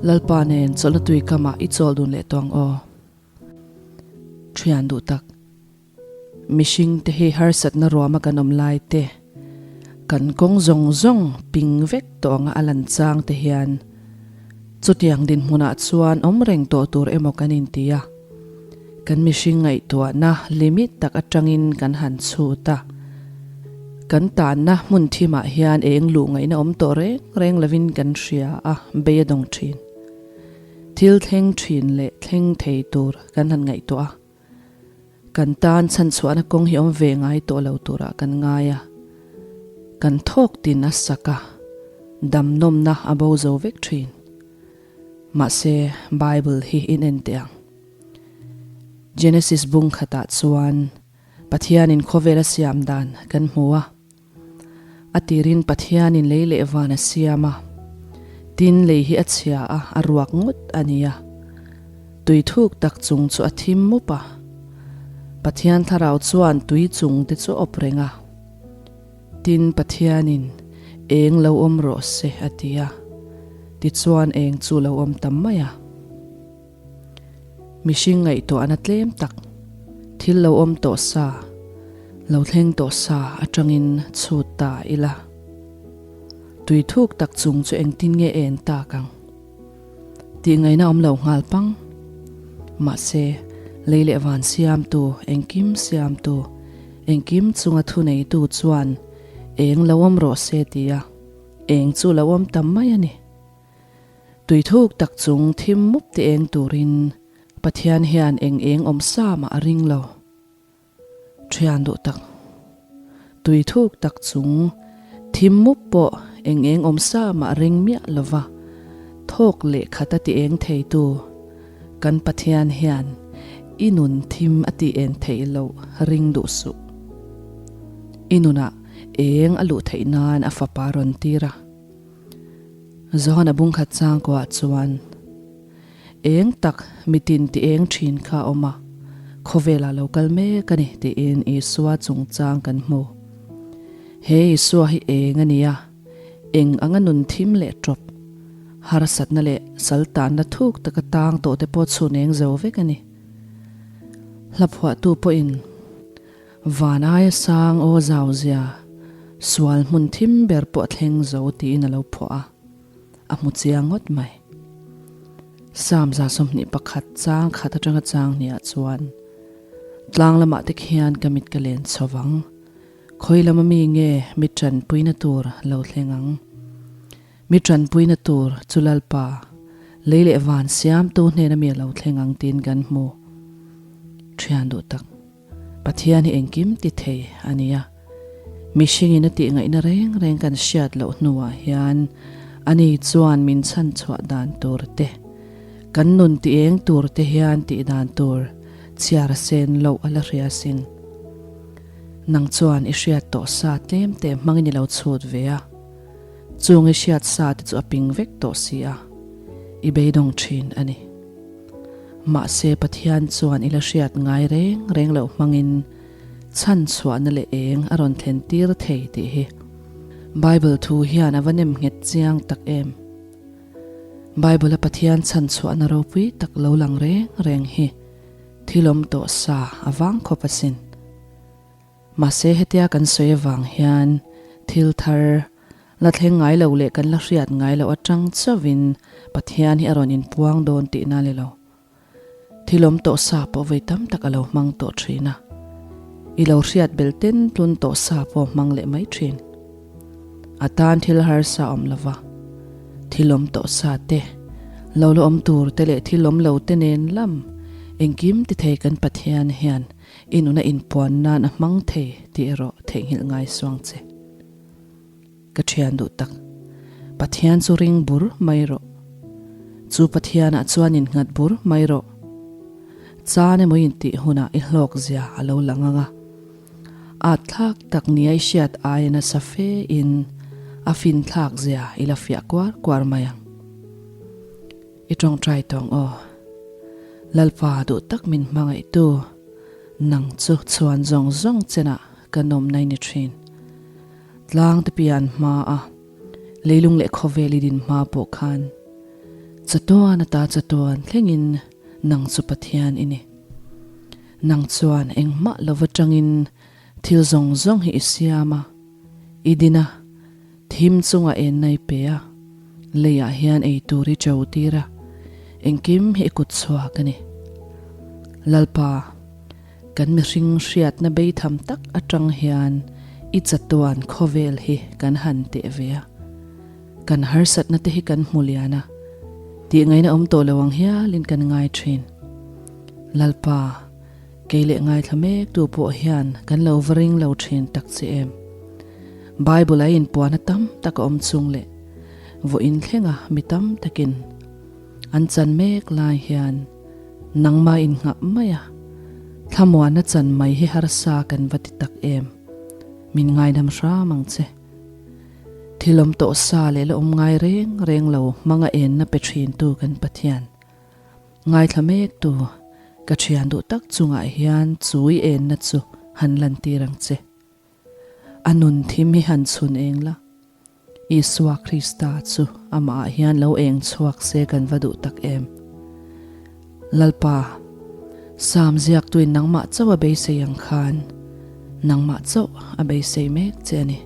Lalpa nen chawlhna tui kamah i chawl dun leh tawh ang aw. Thian duh tak. Mihring te hi harsatna ruama kan awm lai te, kan kawng zawng zawng ping vek tawh anga a lan chang te hian chutiang dinhmunah chuan awm reng tawh tur emaw kan inti a. Kan mihring ngaihtuahna limit tak atangin kan han chhut a. Kan tanna hmun thimah hian eng luh ngaihna awm tawh reng reng lovin kan hria a, bei a dawng thin. Thil thleng thin leh thleng thei tur kan han ngaihtuah a. Kan tan chhanchhuahna kawng hi awm ve ngai tawh lo turah kan ngai a. Kan thawk tin a sak a, damnawmna a bo zo vek thin. Mahse, Bible hi in en teh ang. Genesis bung khatah chuan Pathianin khawvel a siam dan kan hmu a. A tirin Pathianin lei leh van a siam a. Tin, lei hi a chhia a, a ruak ngawt a ni a. Tui thuk tak chung chu a thim mup a. Pathian thlarau chuan tui chung te chu a awp reng a. Tin, Pathianin, Eng lo awm rawh se, a ti a. Tichuan eng chu lo awm tam mai a. Mihring ngaihtuahna tlem tak, thil lo awm tawh sa, lo thleng tawh sa atangin chhut ta ila. Tui thuk tak chung chu engtin nge en tak ang? Tih ngaihna awm lo nghal pang. Mahse, lei leh van siamtu, engkim siamtu, engkim chunga thuneitu chuan eng lo awm rawh se tia eng chu lo awm tam mai a ni. Tui thuk tak chung thim mup ti eng turin Pathian hian eng eng awm sa mah a ring lo. Thian duh tak. Tui thuk tak chung thim mup pawh eng eng awm sa mah ring miah lova thawk leh khat a ti eng theitu kan Pathian hian i nun thim a tih en theih loh ring duh suh. I nunah eng a luh theih nan a fapa rawn tir a. Johana bungkhat changkuah chuan Eng tak mitin ti eng thin kha a awm a, khawvelah lo kal mek a ni tiin Isua chungchang kan hmu. He Isua hi eng a ni a, eng anga nun thim leh tawp, harsatna leh saltanna thuk taka tang tawh te pawh chhun eng zo vek a ni. Hlaphuahtu pawhin Van aia sang aw zau zia, sual hmun thim ber pawh a thleng zo tiin a lo phuah a. A hmu chiang ngawt mai. Sam 21 chang khat atanga chang hniah chuan tlang lamah te khian ka mit ka len chho vang. Khawi lama mi nge mi tanpuina tur lo thleng ang? Mi tanpuina tur chu Lalpa, lei leh van siamtu hnena mi a lo thleng ang tiin kan hmu. Thian duh tak. Pathian hi engkim ti thei a ni a, mihringin a tih ngaihna reng reng kan hriat loh hnuah hian ani chuan min chhan chhuah dan tur te, kan nun ti eng tur te hian tih dan tur chhiar sen loh a la hria sin. Nang chuan i hriat tawh sa tlem te hmangin i lo chhut ve a, chung i hriat sa te chu a ping vek tawh si a, i beidawng thin a ni. Mahse Pathian chuan i la hriat ngai reng reng loh hmangin chhan chhuahna leh eng a rawn thlen tir thei tih hi Bible thu hian a va nem nghet chiang tak em. Bible a Pathian chhan chhuahna ropui tak lo lang reng reng hi thil awm tawh sa a vang khawp asin. Mahse hetia kan sawi avang hian thil thar la thleng ngai lo leh kan la hriat ngai loh atang chauhin Pathian hi a rawn inpuang dawn tihna le lo. Thil awm tawh sa pawh vawi tam tak a lo hmang tawh thin a. I lo hriat bel ten tlun tawh sa pawh hmang leh mai thin. A tan thil harsa awm lova, thil awm tawh sa te, lo la awm tur te leh thil awm lo te nen lam engkim ti thei kan Pathian hian I nuna inpuan nan a hmang thei tih erawh theihnghilh ngai suang che. Ka thian duh tak, Pathian chu ring bur mai rawh. Chu Pathianah chuan innghat bur mai rawh. Chan emaw intih hunah i hlawk zia a lo lang ang a. At thlak tak nia i hriat aia nasa fe in a fin thlak zia i la fiah kuar kuar mai ang. I tawngtai tawng aw. Lalpa duh tak min hmangaihtu, nang chu chhuan zawng zawng chenah ka nawmna i ni thin. Tlang te pian hma a, leilung leh khawvel i din hma pawh khan. Chatuan ata chatuan thlengin nang chu Pathian i ni. Nang chuan engmah lova tangin thil zawng zawng hi i siam a, i din a, thim chungah enna i pe a, leiah hian ei tur i cho tir a, engkim hi i kut chhuak a ni. Lalpa, kan mihring hriatna beitham tak atang hian i chatuan khawvel hi kan han teh ve a. Kan harsatna te hi kan hmu lian a, tih ngaihna awm tawh lo ang hialin kan ngai thin. Lalpa, kei leh ngaithla mek tu pawh hian kan lo va ring lo thin tak che em? Bible a inpuahna tam tak a awm chung leh vawiin thlenga mi tam takin an chan mek lai hian nangmah innghah mai a, thlamuanna chan mai hi harsa kan va ti tak em? Min ngaidam hram ang che. Thil awm tawh sa leh la awm ngai reng reng lo hmanga enna pe thintu kan Pathian. Ngaithla mektu ka thian duh tak chungah hian chui enna chu han lantir ang che. A nun thim hi han chhun eng la. Isua Krista chu amahah hian lo eng chhuak se kan va duh tak em. Lalpa, Sam ziaktuin nangmah chauh a beisei ang khan nangmah chauh a beisei mek che a ni.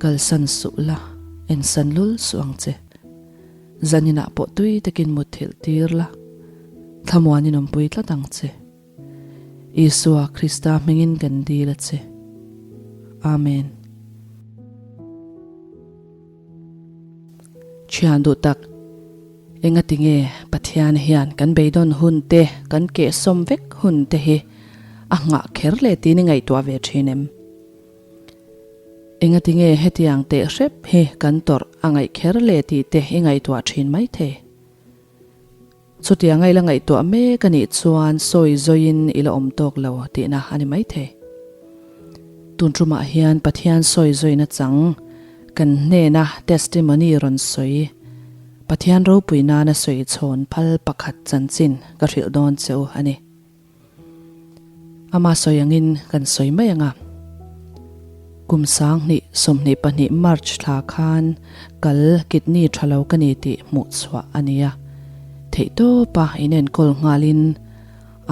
Kalsan suh la, ensan lul suh ang che. Zaninah pawh tui takin mutthilh tir la, thlamuanin awmpui tlat ang che. Isua Krista hmingin kan dil a che. Amen. Thian duh tak, engati nge Pathian hian kan beidawn hun te, kan kehsawm vek hun te hi a nghah kher leh tiin i ngaihtuah ve thin em? Engati nge hetiang teh hrep hi kan tawrh a ngaih kher leh tih te i ngaihtuah thin maithei? Chutianga i la ngaihtuah mek a nih chuan sawi zawiin i la awm tawk lo tihna a ni maithei. Tun tumah hian Pathian sawi zawina chang kan hnena testimony rawn sawi, Pathian ropui nana sawi chhawn phal pakhat chanchin ka hrilh dawn che u a ni. Ama sawi angin kan sawi mai ang a. Kum 2024 March thla khan kal kidney tha lo ka ni tih hmuh chhuah a ni a. Theihtawpa inenkawl nghalin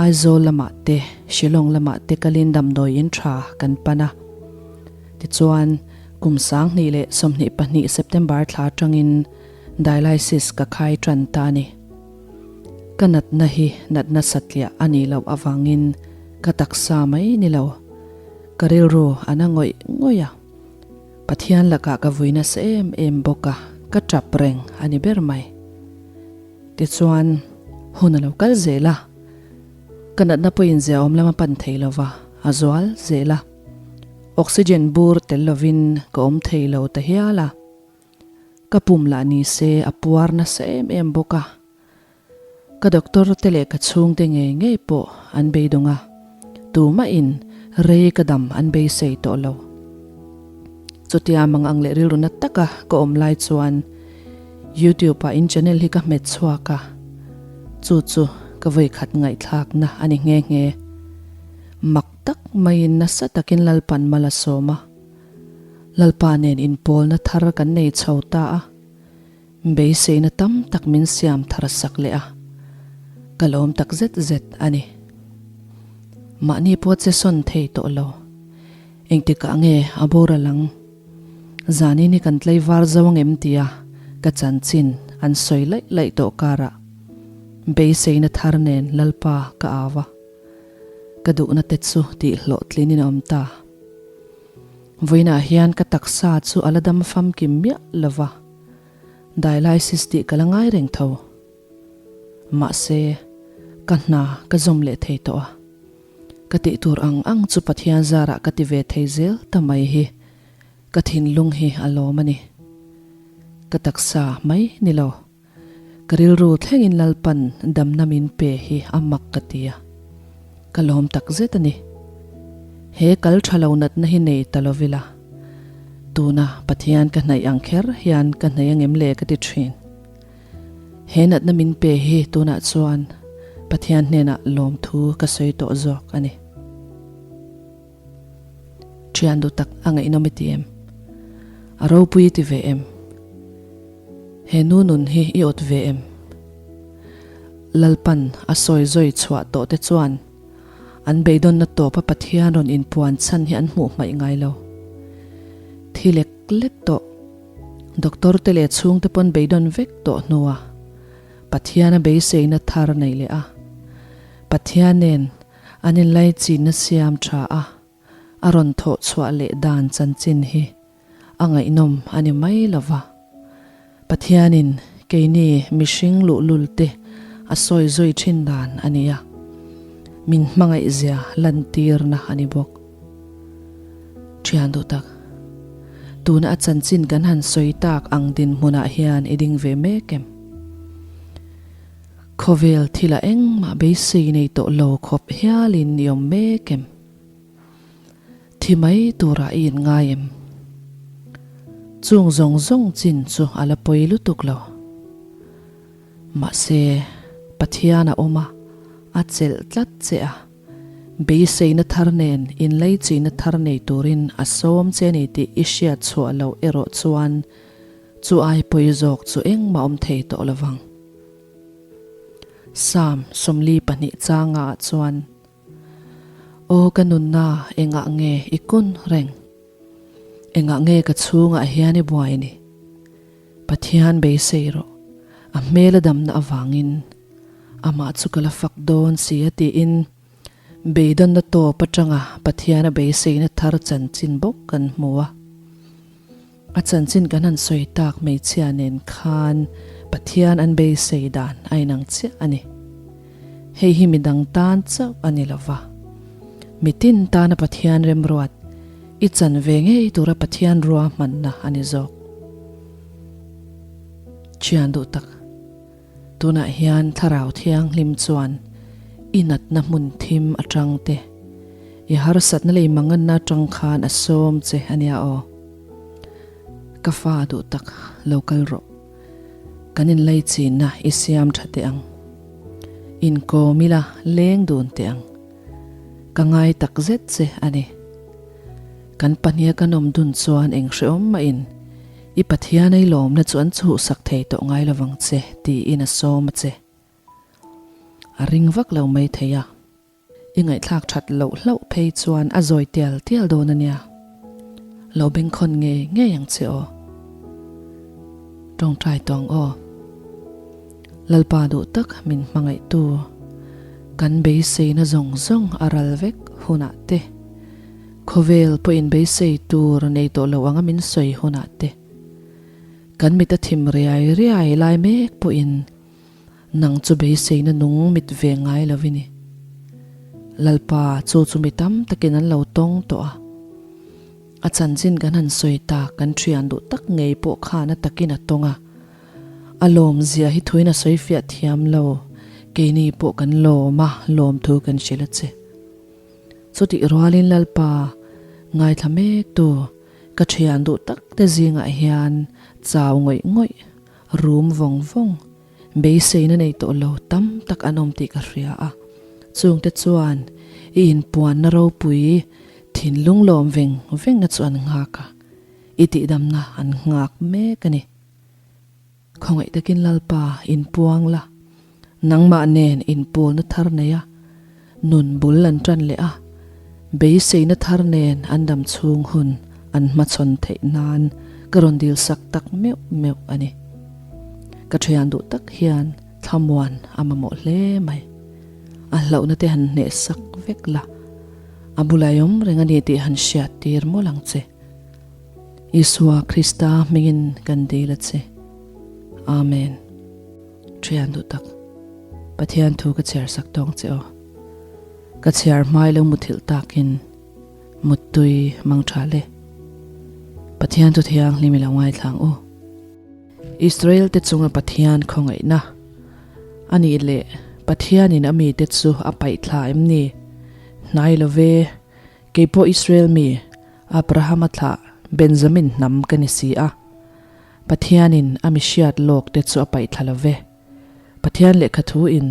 Aizawl lamah te, Shillong lamah te kalin damdawi in tha kan pan a. Tichuan, kum 2022 September thla atangin dialysis ka khai tan ta a ni. Ka natna hi natna satliah a nih loh avangin ka taksa mai ni lo, ka rilru a na ngawih ngawih a. Pathian lakah ka vui nasa em em bawk a, ka tap reng a ni ber mai. Tichuan, hun a lo kal zel a, ka natna pawhin ziaawm lam a pan thei lo va, a zual zel a. Oxygen bur tel lovin ka awm thei lo ta hial a. Ka pum lah ni se a puar nasa em em bawk a, ka doctor te leh ka chhungte ngei ngei pawh an beidawng a, tumahin rei ka dam an beisei tawh lo. Chutia mang ang leh rilru na taka ka awm lai chuan YouTube ah in channel hi ka hmet chhuak a, chu chu ka vawikhat ngaihthlakna a ni nghe nghe. Mak tak maiin nasa takin Lalpan mal a sawm a. Lalpa nen inpawlna thar kan nei chho ta a, beiseina tam tak min siam thar sak leh a, ka lawm tak zet zet a ni. Mahni pawh che sawn thei tawh lo. Engtikah nge a boral ang? Zanin hi kan tlaivar zo ang em tia ka chanchin an sawi laih laih tawh karah beiseina thar nen Lalpa ka au a, ka duhna te chu tihhlawhtlinin a awm ta. Vawiinah hian ka taksa chu a la dam famkim miah lo va, dialysis tih ka la ngai reng tho. Mahse, ka hna ka zawm leh thei tawh a, ka tih tur ang ang chu Pathian zarah ka ti ve thei zel ta mai hi ka thinlung hi a lawm a ni. Ka taksa mai ni lo. Ka rilru thlengin Lalpan damna min pe hi a mak ka ti a, ka lawm tak zet a ni. He kal tha lo natna hi nei ta lo ila, tuna Pathian ka hnaih ang kher hian ka hnaih angem le ka ti thin. He natna min pe hi tunah chuan Pathian hnenah lawmthu ka sawi tawh zawk a ni. Thian duh tak a ngaihnawm i ti em? A ropui i ti ve em? He nu nun hi i awt ve em? Lalpan a sawi zawi chhuah tawh te chuan an beidawnna tawpa Pathian rawn inpuan chhan hi an hmuh hmaih ngai lo. Thi lek lek tawh. Doctor te leh chhungte pawn beidawn vek tawh hnua Pathian a beiseina thar nei leh a, Pathian nen an inlaichinna siam tha a, a rawn thawh chhuah leh dan chanchin hi a ngaihnawm a ni mai lo va. Pathianin keini mihring luhlul te a sawi zui thin dan a ni a, min hmangaihzia lantirna a ni bawk. Thian duh tak, tuna a chanchin kan han sawi tak ang dinhmunah hian i ding ve mek em? Khawvel thilah engmah beisei nei tawh lo khawp hialin i awm mek em? Thi mai turah i inngai em? Chung zawng zawng chin chu a la pawi lutuk lo. Mahse, Pathian a awm a, a chelh tlat che a. Beiseina thar nen inleichihna thar nei turin a sawm che ni tih i hriat chhuah loh erawh chuan chu ai pawi zawk chu engmah awm thei tawh lo vang. Psalm 42 changa ah chuan, Aw ka nunna engah nge i kun reng? Engah nge ka chhungah hian i buai ni? Pathian beisei rawh, a hmel a damna avangin amah chu ka la fak dawn si a tiin beidawnna tawp atanga Pathian a beiseina thar chanchin bawk kan hmu a. A chanchin kan han sawi tak hmeichhia nen khan Pathian an beisei dan a inang chiah a ni. Hei hi midang tan chauh a ni lova, mitin tana Pathian remruat i chan ve ngei tura Pathian ruahmanna a ni zawk. Thian duh tak. Tunah hian Thlarau Thianghlim chuan i natna hmun thim atang te, i harsatna lei manganna atang khan a sawm che a nia aw. Ka fa duh tak lo kal rawh. Kan inlaichinna i siam tha teh ang. Inkawm ila leng dun teh ang. Ka ngai tak zet che a ni. Kan pahniha kan awm dun chuan eng hrehawm mahin I Pathian ei lawmna chu an chhuhsak thei tawh ngai lovang che, tiin a sawm a che. A ring vak lo mai thei a. I ngaihthlak that loh hlauh phei chuan a zawi tial tial dawn a nia. Lo bengkhawn ngei ngei ang che aw. Tawngtai tawng aw. Lalpa duh tak min hmangaihtu, kan beiseina zawng zawng a ral vek hunah te, Khawvel pawhin beisei tur nei tawh lo anga min sawi hunah te, kan mit a thim riai riai lai mek pawhin nang chu beiseina nung mit ve ngai lo i ni. Lalpa chu chu mi tam takin an lo tawng tawh a, a chanchin kan han sawi tak kan thian duh tak ngei pawh khan a takin a tawng a, a lawmzia hi thuin a sawi fiah thiam lo, keini pawh kan lawm a, lawmthu kan hrilh a che. Chutih rualin Lalpa ngaithla mektu ka thian duh tak te zingah hian chau ngawih ngawih, rum vawng vawng, beiseina nei tawh lo tam tak an awm tih ka hria a. Chungte chuan i inpuanna ropui thinlung lawm veng vengna chu an nghak a, i tihdamna an nghak mek a ni. Khawngaih takin Lalpa inpuang la, nangmah nen inpawlna thar nei a, nun bul an tan leh a, beiseina thar nen an dam chhung hun an hmachhawn theih nan ka rawn dil sak tak meuh meuh a ni. Ka thian duh tak hian thlamuan a mamawh hle mai. A hlauhna te han hneh sak vek la, a bulah i awm reng a ni tih han hriat tir mawlh ang che. Isua Krista hmingin kan dil a che. Amen. Thian duh tak, Pathian thu ka chhiar sak tawng che aw. Ka chhiar hmai lo muthilh takin muttui mang tha le. Pathian thu thianghlim i lo ngaithlang u. Israel te chunga Pathian khawngaihna a nih leh Pathianin a mite chu a paih thla em ni? Hnai lo ve. Kei pawh Israel mi, Abrahama thlah Benjamin hnam ka ni si a. Pathianin a mi hriat lawk te chu a paih thla lo ve. Pathian lehkha thu in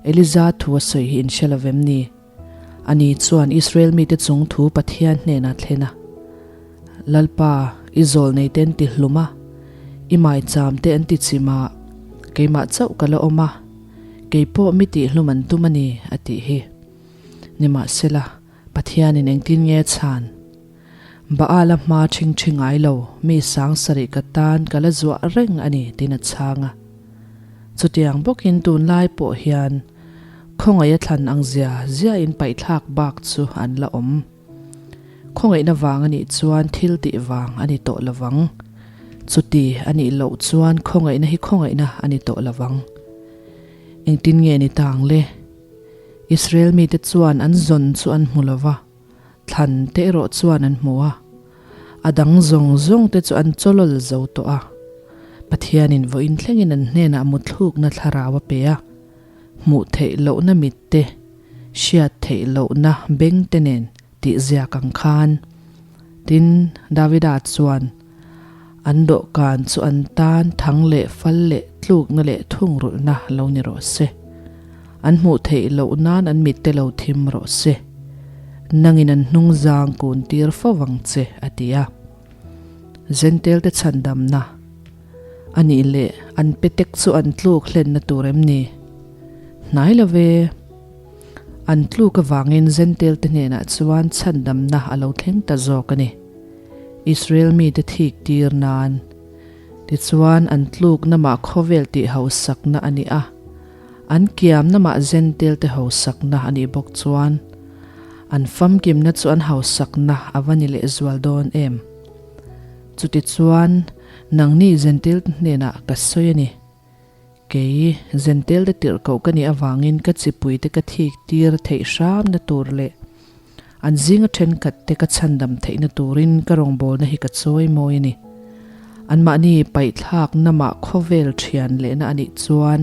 Eliza thu a sawi hi in hre lo vem ni? Ani chuan Israel mite chung thu Pathian hnenah thlen a, Lalpa, i zawl nei ten ti hlum a. I maicham te an ti chim a, keimah chauh ka la awm a, kei pawh mi tihhlum an tum a ni, a tih hi. Nimahsela, Pathianin engtin nge a chhan? Baala hma ṭhingṭhi ngai lo, mi sang sarih ka tan ka la zuah reng a ni, tiin a chhang a. Chutiang bawkin tunlai pawh hian khawngaih a thlan ang zia ziain paihthlak bak chu an la awm. Khawngaihna vang a nih chuan thil tih vang a ni tawh lovang. Chuti a nih loh chuan khawngaihna hi khawngaihna a ni tawh lovang. Engtin nge ni tang le? Israel mite chuan an zawn chu an hmu lova, thlan te erawh chuan an hmu a. A dang zawng zawng te chu an chawlawl zo tawh a. Pathianin vawiin thlengin an hnenah muthlukna thlarau a pe a. Hmuh theih lohna mit te, hriat theih lohna beng te nen tih ziak ang khan. Tin, Davida chuan an dawhkan chu an tan thang leh fal leh tlukna leh thungrulhna lo ni rawh se. An hmuh theih loh nan an mit te lo thim rawh se. Nangin an hnung zang kun tir fo vang che, a ti a. Zentel te chhandamna a nih leh an petek chu an tluk hlenna tur em ni? Hnai lo ve. An tluk avangin Zentel te hnenah chuan chhandamna a lo thleng ta zawk a ni. Israel mite thik tir nan. Tichuan an tluk namah khawvel tih hausakna a ni a, an kiam namah Zentel te hausakna a nih bawk chuan an famkimna chu an hausakna a va ni lehzual dawn em? Chutichuan nangni Zentel te hnenah ka sawi a ni. Kei, Zentel te tirhkoh ka nih avangin ka chipuite ka thik tir theih hramna tur leh an zinga thenkhat te ka chhandam theihna turin ka rawngbawlna hi ka chawi mawi a ni. Anmahni paihthlak namah khawvel thian lehna a nih chuan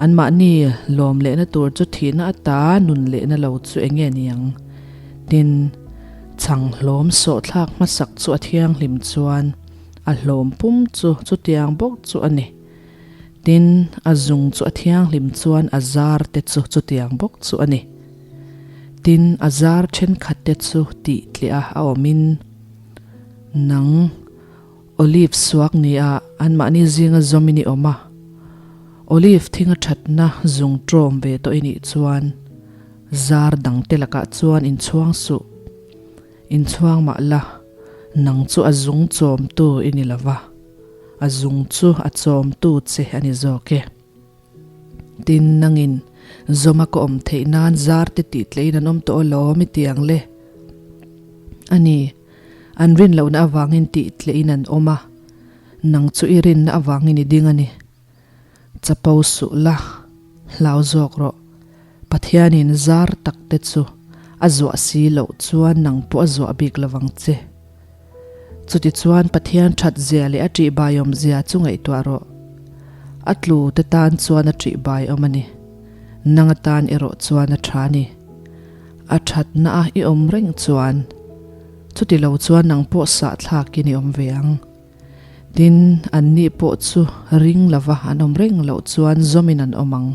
anmahni lawm lehna tur chu thihna ata nun lehna lo chu eng nge ni ang? Tin, chhang hlawm sawhthlak hmasak chu a thianghlim chuan a hlawm pum chu chutiang bawk chu a ni. Tin, a zung chu a thianghlim chuan a zar te chu chutiang bawk chu a ni. Tin, a zar thenkhat te chu tih tliah a awmin, Nang, Olive suak nia anmahni zinga zawmin i awm a, Olive thinga thatna zung tawm ve tawh i nih chuan zar dangte lakah chuan inchhuang suh. Inchhuang mah la, nang chu a zung chawmtu i ni lo va, a zung chu a chawmtu che a ni zawk e. Tin, nangin zawma ka awm theih nan zar te tih tlein an awm tawh alawm i ti ang le. A ni, an rin lohna avangin tih tlein an awm a, nang chu i rinna avangin i ding a ni. Chapo suh la, hlau zawk rawh. Pathianin zar tak te chu a zuah si loh chuan nang pawh a zuah bik lovang che. Chutichuan Pathian that zia leh a ṭihbaiawm zia chu ngaihtuah rawh. A tlu te tan chuan a ṭihbaiawm a ni. Nang atan erawh chuan a ṭha a ni. A ṭhatna a i awm reng chuan chuti lo chuan nang pawh sahthlakin i awm ve ang. Tin, anni pawh chu ring lova an awm reng loh chuan zawmin an awm ang.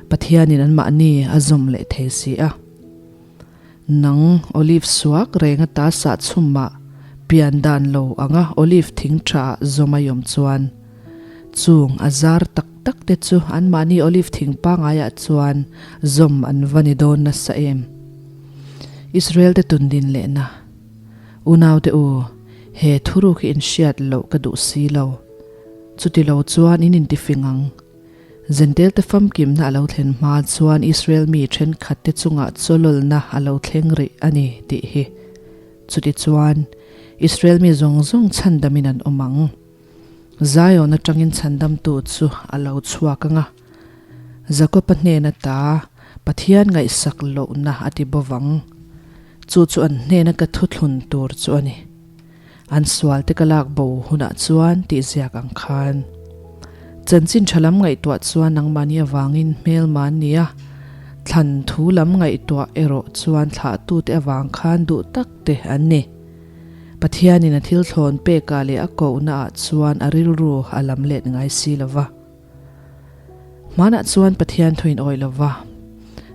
Pathianin anmahni a zawm leh thei si a. Nang olive suak reng ata sah chhumah pian dan lo anga olive thing tha zawm a iawm chuan chung a zar tak tak te chu anmahni olive thing pangaiah chuan zawm an va ni dawn nasa em? Israel te tundin lehna Unaute u, he thuruk hi inhriat loh ka duh si lo. Chuti lo chuan in intifing ang. Zentelte famkimna a lo thlen hma chuan Israel mi thenkhatte chungah chawlawlna a lo thleng rih a ni tih hi. Chutichuan, Israel mi zawng zawng chhandamin an awm ang. Zion atangin chhandamtu chu a lo chhuak ang a, Jakoba hnen ata Pathian ngaihsak lohna a ti bo vang. Chu chu an hnena ka thuthlun tur chu a ni. An sualte ka lak bo hunah chuan tih ziak ang khan. Chanchin tha lam ngaihtuah chuan nangmahni avangin hmelma an ni a, thlan thu lam ngaihtuah erawh chuan thlahtute avang khan duh tak te an ni. Pathianin a thil thlawn pekah leh a kohnaah chuan a rilru a lam let ngai si lo va. Hmanah chuan Pathian thuin awih lo va,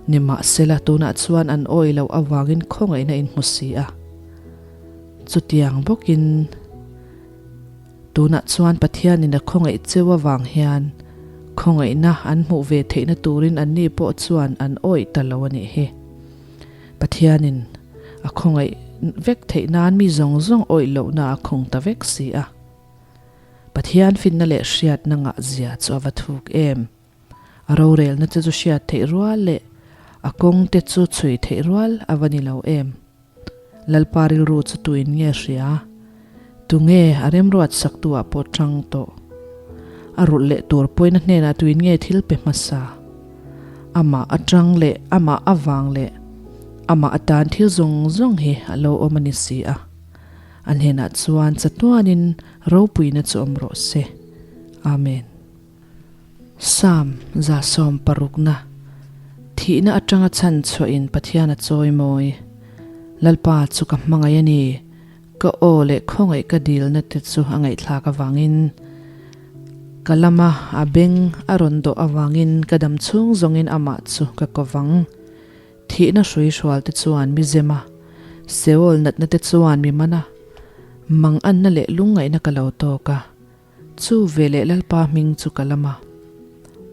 nimahsela tunah chuan an awih loh avangin khawngaihna in hmu si a. Chutiang bawkin Tunah chuan Pathianin a khawngaih cheu avang hian khawngaihna an hmuh ve theihna turin anni pawh chuan an awih ta lo a nih hi. Pathianin a khawngaih vek theih nan mi zawng zawng awih lohna a khung ta vek si a. Pathian finna leh hriatna ngah zia chu a va thuk em. A rorelna te chu hriat theih rual leh a kawng te chu chhui theih rual a va ni lo em. Lalpa rilru chu tuin nge hria? Tunge a remruat saktu ah pawh tang tawh? A rulh leh tur pawina hnenah tuin nge thil pe hmasa? Amah atang leh amah avang leh amah atan thil zawng zawng hi a lo awm a ni si a. A hnenah chuan chatuanin ropuina chu awm rawh se. Amen. Psalm 160na, Thihna atanga chhan chhuahin Pathian a chawi mawi. Lalpa chu ka hmangaih a ni, ka aw leh khawngaih ka dilna te chu a ngaihthlak avangin, ka lama a beng a rawn dawh avangin ka dam chhung zawngin amah chu ka kovang. Thihna hrui hrual te chuan mi zem a, Seol natna te chuan mi man a, manganna leh lungngaihna ka lo tawk a. Chu veleh Lalpa hming chu ka lam a,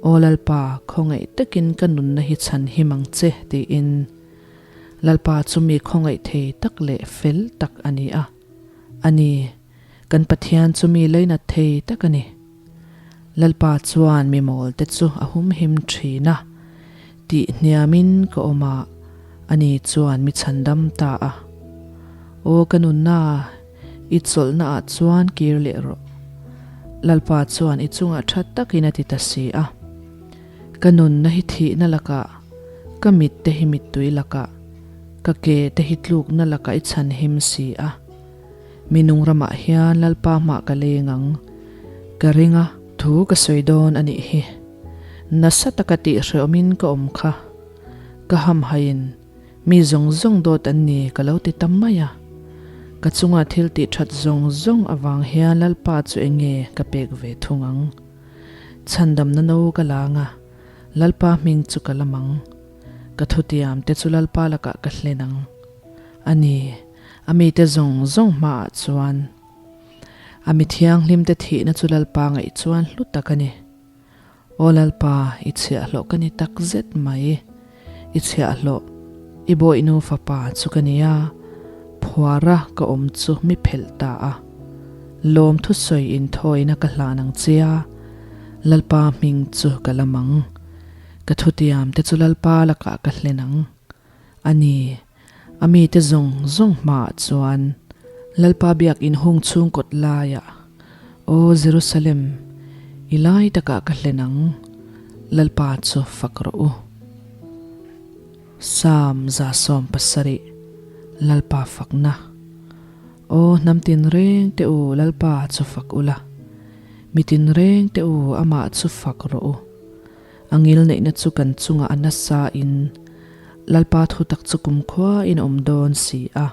Aw Lalpa, khawngaih takin ka nunna hi chhan him ang che, tiin. Lalpa chu mi khawngaih thei tak leh fel tak a ni a. A ni, kan Pathian chu mi leinat thei tak a ni. Lalpa chuan mi mawlte chu a humhim thin a, tih hniamin ka awm a, ani chuan mi chhandam ta a. Aw ka nunna, I chawlhna ah chuan kir leh rawh. Lalpa chuan i chungah tha takin a ti ta si a. Ka nunna hi thihna lakah, ka mit te hi mittui lakah, ka ke te hi tlukna lakah i chhan him si a. Mi nung ramah hian Lalpa hmah ka leng ang. Ka ring a. Thu ka sawi dawn a nih hi. Nasa taka tihhrehawmin ka awm kha. Ka hamhaiin. Mi zawng zawng dawt an ni ka lo ti tam mai a. Ka chunga thil tih that zawng zawng avang hian Lalpa chu eng nge ka pek ve thung ang? Chhandamna no ka lang a, Lalpa hming chu ka lam ang. Ka thutiam te chu Lalpa lakah ka hlen ang. A ni, a mite zawng zawng hmaah chuan. A mi thianghlim te thihna chu Lalpa ngaih chuan hlu tak a ni. Aw Lalpa, i chhiahhlawh ka ni tak zet mai. I chhiahhlawh, i bawihnu fapa chu ka ni a, phuara ka awm chu mi phelh ta a. Lawm thusawi inthawina ka hlan ang che a, Lalpa hming chu ka lam ang. Ka thutiam te chu Lalpa lakah ka hlen ang. A ni, a mite zawng zawng hmaah chuan Lalpa biakinn hung chhung kawt laiah, Aw Jerusalem, i lai takah ka hlen ang, Lalpa chu fak rawh u. Psalm 170, Lalpa fakna. Aw hnam tinreng te u, Lalpa chu fak ula, mi tinreng te u, amah chu fak rawh u. A ngilneihna chu kan chungah a nasa in Lalpa thutak chu kumkhua in a awm dawn si a,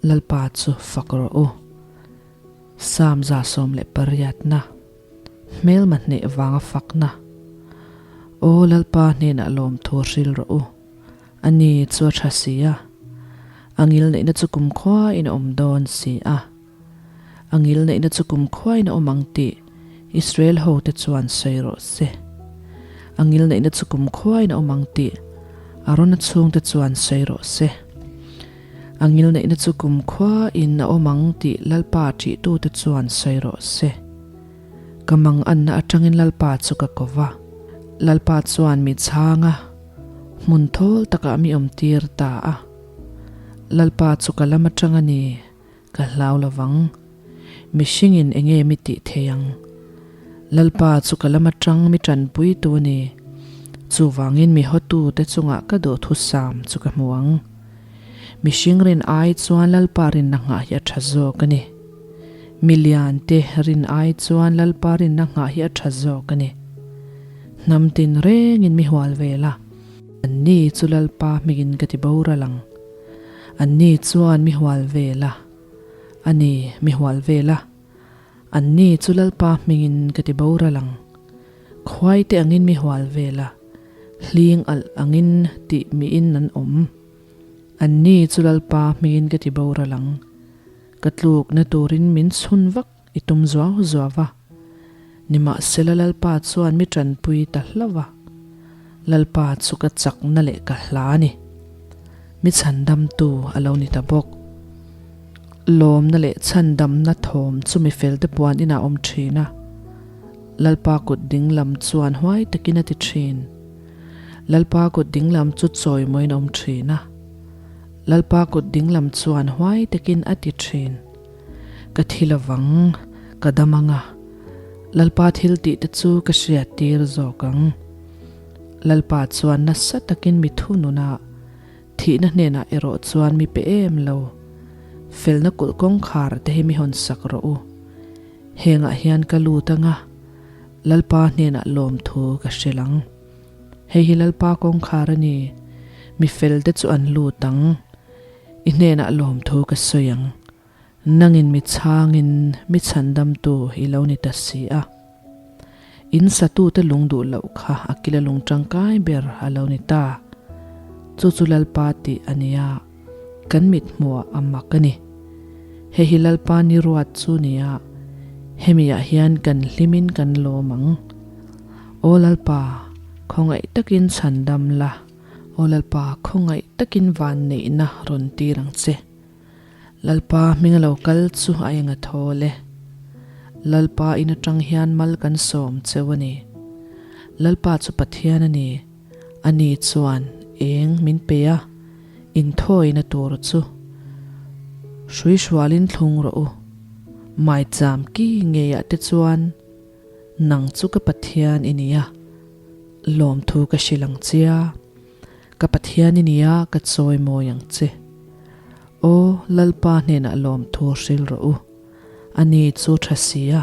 Lalpa chu fak rawh u. Psalm 118 na, Hmelma hneh vanga fakna. Aw Lalpa hnenah lawmthu hril rawh u, a ni chu a tha si a, a ngilneihna chu kumkhua in a awm dawn si a. A ngilneihna chu kumkhuain a awm ang tih Israel hote chuan sawi rawh se. A ngilneihna chu kumkhuain a awm ang tih Arona chhungte chuan sawi rawh se. A ngilneihna chu kumkhuain a awm ang tih Lalpa ṭihtute chuan sawi rawh se. Ka manganna aṭangin Lalpa chu ka ko va. Lalpa chuan mi chhang a, hmun thawl takah mi awmtir ta a. Lalpa chu ka lam aṭang a ni. Ka hlau lovang. Mihringin enge mi tih thei ang? Lalpa chu ka lam atang mi tanpui tu a ni. Chuvangin mi hawtu te chungah ka duhthusam chu ka hmu ang. Mihring rin ai chuan Lalpa rinna nghah hi a tha zawk a ni. Mi lian te rin ai chuan Lalpa rinna nghah hi a tha zawk a ni. Hnam tin rengin mi hual vel a. Anni chu Lalpa hmingin ka ti boral ang. Anni chuan mi hual vel a, a ni, mi hual vel a. Anni chu Lalpa hmingin ka ti boral ang. Khuaite angin mi hual vel a, hling alh angin tih miin an awm. Anni chu Lalpa hmingin ka ti boral ang. Ka tlukna turin min chhun vak. i tum zuau zuau va. Nimahsela Lalpa chuan mi tanpui ta hlauh va. Lalpa chu ka chakna leh ka hla a ni. Mi chhandamtu a lo ni ta bawk. Lawmna leh chhandamna thawm chu mi felte puan inah a awm thin a. Lalpa kut dinglam chuan huai takin a ti thin. Lalpa kut dinglam chu chawimawiin a awm thin a. Lalpa kut dinglam chuan huai takin a ti thin. Ka thi lovang, ka dam ang a, Lalpa thil tih te chu ka hriat tir zawk ang. Lalpa chuan nasa takin mi thunun a, thihna hnenah erawh chuan mi pe em lo. Felna kulh kawngkhar te hi mi hawn sak rawh u. Hengah hian ka lut ang a, Lalpa hnenah lawmthu ka hrilh ang. Hei hi Lalpa kawngkhar a ni, mi felte chu an lut ang. I hnenah lawmthu ka sawi ang. Nangin mi chhangin mi chhandamtu i lo ni ta si a. In satute lung duh loh kha a kila lung tangkai ber a lo ni ta. Chu chu Lalpa tih a nia, kan mit hmuah a mak a ni. Hei hi Lalpa ni ruat chu nia, hemiah hian kan hlimin kan lawm ang. Aw Lalpa, khawngaih takin chhandam la. Aw Lalpa, khawngaih takin vanneihna rawn tir ang che. Lalpa hming a lo kal chu a eng a thawl e. Lalpa in atang hian mal kan sawm cheu a ni. Lalpa chu Pathian a ni, a ni chuan eng min pe a, inthawina tur chu hruihrualin thlung rawh u. Maicham ki ngeiah te chuan nang chu ka Pathian i ni a. Lawmthu ka hrilh ang che a, ka Pathian i nia ka chawi mawi ang che. Aw, Lalpa hnenah lawmthu hrilh rawh u, ani chu tha si a,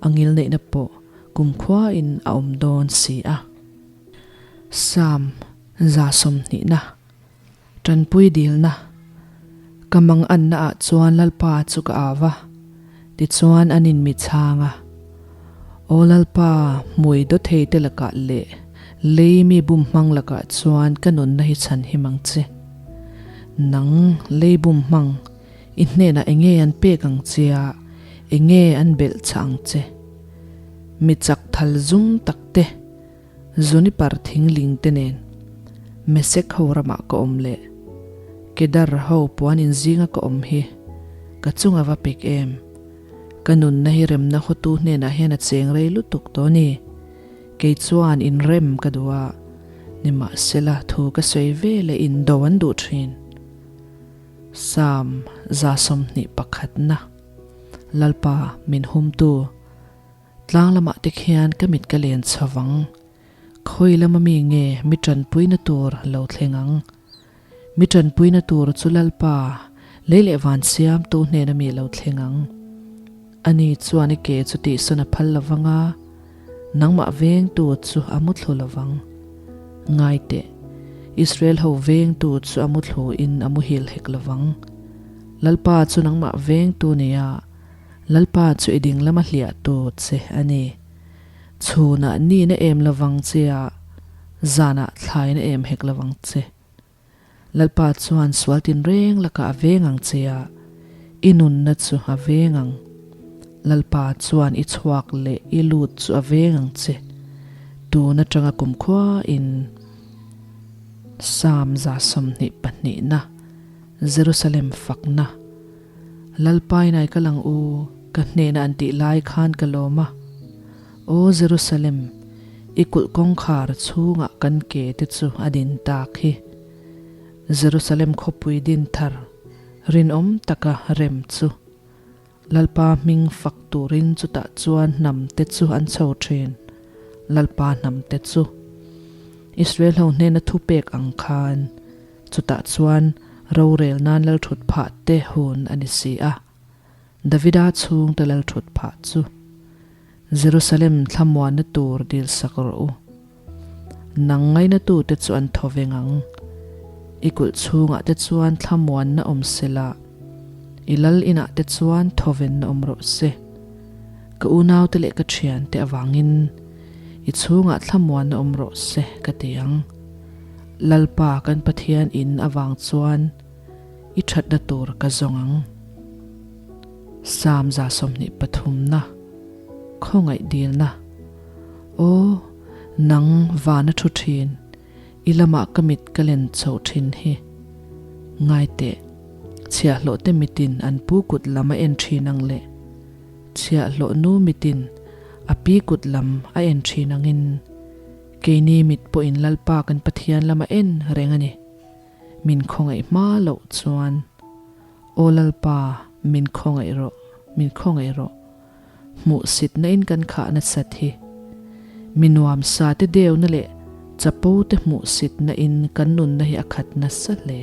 a ngilneihna pawh kumkhuain a awm dawn si a. Psalm 120na, Tanpui dilna, Ka manganna ah chuan Lalpa chu ka au a, tichuan an in mi chhang a. Aw Lalpa, hmui dawthei te lakah leh lei mi bum hmang lakah chuan ka nunna hi chhan him ang che. Nang, lei bum hmang, i hnenah enge an pek ang che a, enge an belh chah ang che? Mi chak thal zum tak te, Zunipar thingling te nen Mesek ho ramah ka awm leh Kedar ho puan in zinga ka awm hi ka chunga va pek em? Ka nunna hi remna hotu hnenah hian a cheng rei lutuk tawh ni. Kei chuan inrem ka duh a, nimahsela thu ka sawi ve leh indo an duh thin. Psalm 121na Lalpa min humtu. Tlang lamah te khian ka mit ka len chho vang. Khawi lama mi nge mi tanpuina tur lo thleng ang? Mi tanpuina tur chu Lalpa, lei leh van siamtu hnena mi lo thleng ang. Ani chuan i ke chu tihsawn a phal lo vang a, nangmah vengtu chu a muthlu lo vang. Ngai teh, Israel ho vengtu chu a muthlu in a muhil hek lo vang. Lalpa chu nangmah vengtu nia. Lalpa chu i ding lama hliah tu che a ni. Chhunah nihna em lovang che a, zanah thlaina em hek lovang che. Lalpa chuan sual tinreng lakah a veng ang che a, i nunna chu a veng ang. Lalpa chuan i chhuak leh i lut chu a veng ang che. Tun atanga kumkhua in Psalm 122 na Jerusalem fakna. Lalpa inai ka lang u, ka hnehna an tih lai khan ka lawm a. Aw Jerusalem, i kulh kawngkhar chhungah kan ke te chu a din tak hi. Jerusalem khawpui din thar, rinawm taka rem chu. Lalpa hming fak turin chutah chuan hnam te chu an chho thin, Lalpa hnam te chu. Israel ho hnena thupek ang khan. Chutah chuan rorel nan lalthut phah te hun a ni si a, Davida chhungte lalthut phah chu Jerusalem thlamuanna tur dil sak rawh u. Nang ngainatute chu an thaw veng ang. I kulh chhungah te chuan thlamuanna awm se la, i lal inah te chuan thawvenna awm rawh se. Ka unaute leh ka thiante avangin i chhungah thlamuanna awm rawh se ka ti ang. Lalpa kan Pathian in avang chuan i thatna tur ka zawng ang. Psalm 23 na, Khawngaih dilna. Aw, nang vana thu thin, i lamah ka mit ka len chhoh thin hi. Ngai teh, chhiahhlawh te mitin an pu kut lam a en thin ang leh chhiahhlawh nu mitin a pi kut lam a en thin angin keini mit pawhin Lalpa kan Pathian lam a en reng a ni. Min khawngaih hma loh chuan, Aw Lalpa, min khawngaih rawh, min khawngaih rawh. Hmuhsitna in kan khah nasat hi. Mi nuamsa te deuna leh chapo te hmuhsitna in kan nunna hi a khat nasa hle.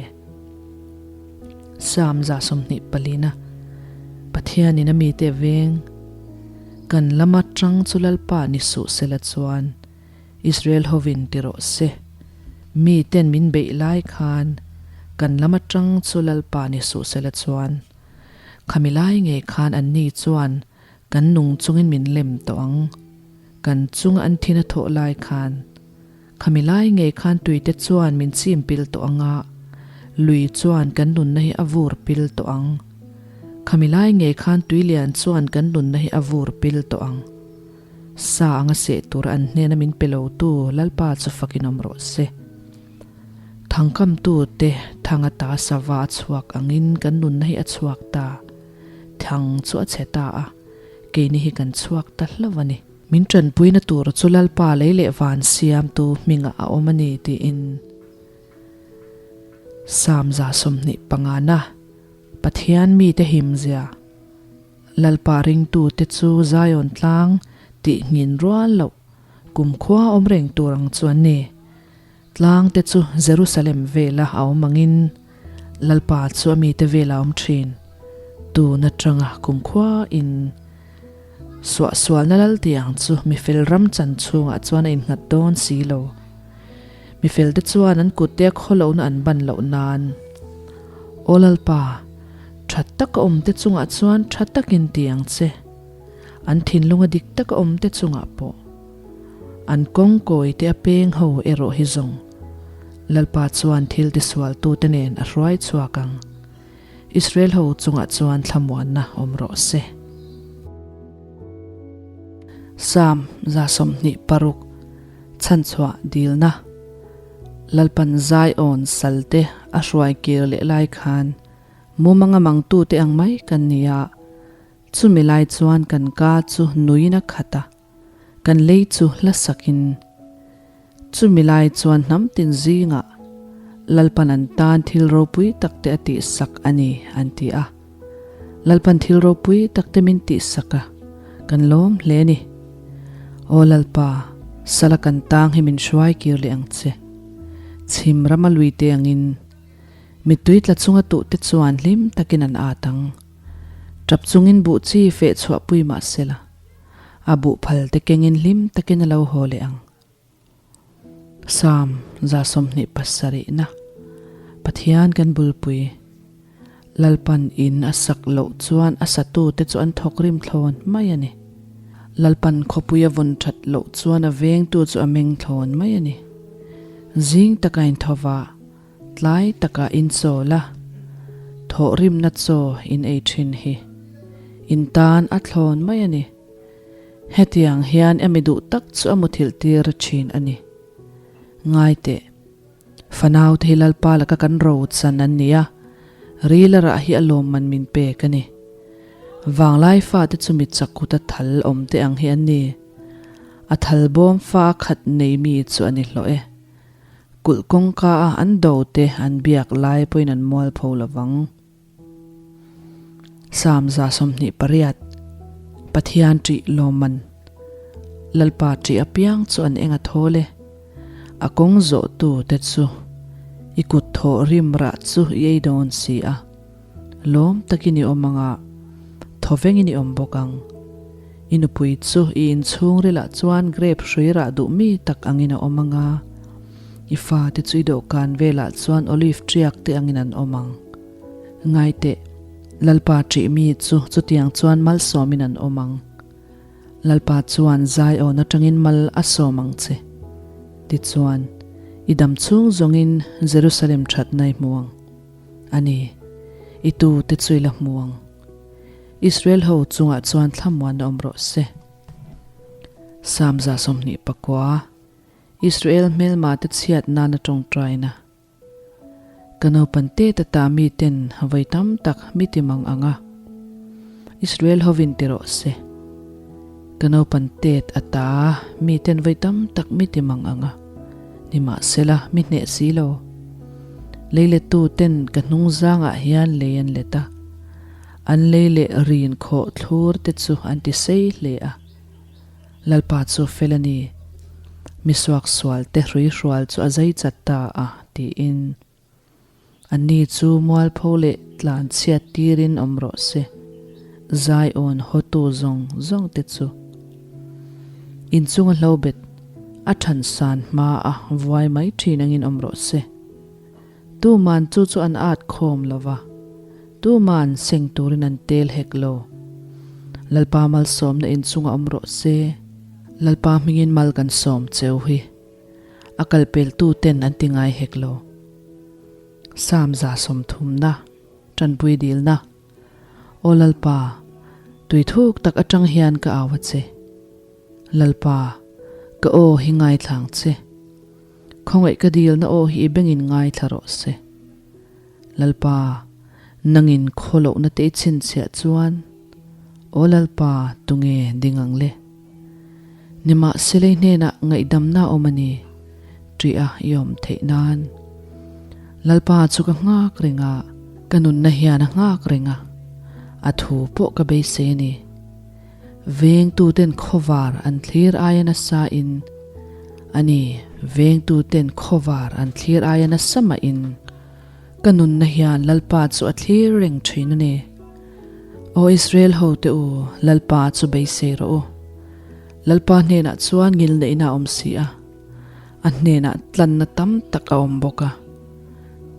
Psalm 24 na Pathianin a mite a veng, Kan lama tang chu Lalpa ni suh sela chuan Israel hovin ti rawh se. Mi ten min beih lai khan kan lama tang chu Lalpa ni suh sela chuan Khami lai ngei khan anni chuan kan nung chungin min lem tawh ang. Kan chunga an thin a thawh lai khan khami lai ngei khan tuite chuan min chim pil tawh ang a, lui chuan kan nunna hi a vur pil tawh ang. Khami lai ngei khan tuilian chuan kan nunna hi a vur pil tawh ang. Sa anga seh tura an hnena min pe lotu Lalpa chu fakin awm rawh se. Thangkamtute thang ata sava a chhuak angin kan nunna hi a chhuak ta. Thang chu a chhe ta a, keini hi kan chhuak ta hlauh a ni. Min tanpuina tur chu Lalpa lei leh van siamtu hmingah a awm a ni tiin Psalm 25 na Pathian mite himzia Lalpa ringtute chu Zion tlang tih nghin rual loh Kumkhua awm reng tur ang chu an ni. Tlang te chu Jerusalem vela a awm angin Lalpa chu a mite vela a awm thin. Tun atanga kumkhua in suahsualna lal tiang chu mifel ram chan chhungah chuan a innghat dawn si lo. Mifel te chuan an kutte a khawlohna an ban loh nan. Aw Lalpa, tha taka awm te chungah chuan tha takin ti ang che. An thinlunga dik taka awm te chungah pawh an kawng kawi te a peng ho erawh hi zawng Lalpa chuan thil tisualtute nen a hruai chhuak ang. Israel ho chungah chuan thlamuanna awm rawh se. Psalm 26 Chhanchhuah Dilna Lalpan Zion salte a hruai kir leh lai khan mumanga mangtute ang mai kan ni a, Chumi lai chuan kan ka chu nuin a khat a, kan lei chu hla sakin. Chumi lai chuan hnam tin zingah Lalpan an tan thil ropui takte a tihsak a ni, an ti a. Lalpan thil ropui takte min tihsak a, kan lawm hle a ni. Aw Lalpa, sala kan tang hi min hruai kir leh ang che. Chhim rama luite angin mittui tla chunga tuhte chuan hlim takin an at ang. Tap chungin buh chi feh chhuah pui mah sela, a buh phal te kengin hlim takin a lo haw leh ang. Psalm 27 na Pathian kan bulpui, Lalpan in a sak loh chuan a satu te chu an thawk rim thlawn mai a ni. Lalpan khawpui a vawn that loh chuan a vengtu chu a meng thlawn mai a ni. Zing taka inthawva Tlai takah in chawl a, thawhrimna chaw in ei thin hi in tan a thlawn mai a ni. Hetiang hian emi duh tak chu a muthilh tir thin a ni. Ngai teh, fanau te hi Lalpa laka kan ro chan an ni a, rila rah hi a lawmman min pek a ni. Vanglai fate chu mi chakut a thal awm te ang hi an ni. A thal bawm fa a khat nei mi chu a ni hlawh e. Kulh kawngka a an do te an biak lai pawhin an mual pho lo vang. Psalm 28 Pathian ṭih lawmman Lalpa ṭih apiang chu an eng a thawl e. A kawng zawhtu te chu i kut thawh rim rah chu i ei dawn si a. Lawm takin i awm ang a, thawvengin i awm bawk ang. I nupui chu i inchhungrilah chuan grape hrui rah duh mi tak angin a awm ang a, i fate chu i dawhkan velah chuan olive ṭiak te angin an awm ang. Ngai teh, Lalpa ṭih mi chu chutiang chuan malsawmin an awm ang. Lalpa chuan Zion aṭangin mal a sawm ang che. Tichuan, i dam chhung zawngin Jerusalem ṭhatna i hmu ang. A ni, i tute chu i la hmu ang. Israel ho chungah chuan thlamuan awm rawh se. Psalm 29, Israel hmelma te chhiat nana tawngtaina. Ka naupan tet ata miten vawi tam tak mi ti mang ang a, Israel hovin ti rawh se. Ka naupan tet ata miten vawi tam tak mi ti mang ang a, nimahsela mi hneh si lo. Leilettu ten ka hnung zangah hian lei an let a, an lei leh rin khawh thlur te chu an ti sei hle a. Lalpa chu fel a ni. Mi suaksual te hruihrual chu a zai chat ta a, tiin. Anni chu mualpho leh tlan chhiat tirin awm rawh se. Zion hawtu zawng zawng te chu inchunga hlobet a than san hma a vuai mai thin angin awm rawh se. Tuman chu chu an at khawm lo va, tuman seng turin an tel hek lo. Lalpa malsawmna inchunga awm rawh se. Lalpa hmingin mal kan sawm cheu hi a kalpeltu ten an ti ngai hek lo. Psalm 130na, Tanpui dilna. Aw Lalpa, tui thuk tak atang hian ka au a che. Lalpa, ka aw hi ngaithlang che. Khawngaih ka dilna aw hi i bengin ngaithla rawh se. Lalpa, nangin khaw lohna te i chhinchhiah chuan, Aw Lalpa, tunge ding ang le? Nimahsela i hnenah ngaihdamna a awm a ni, ṭih a i awm theih nan. Lalpa chu ka nghak reng a, ka nunna hian a nghak reng a, a thu pawh ka beisei a ni. Vengtuten khawvar an thlir aia nasa in, a ni, vengtuten khawvar an thlir aia nasa mah in, ka nunna hian Lalpa chu a thlir reng thin a ni. Aw Israel hote u, Lalpa chu beisei rawh u. Lalpa hnenah chuan ngilneihna a awm si a, a hnenah tlanna tam tak a awm bawk a.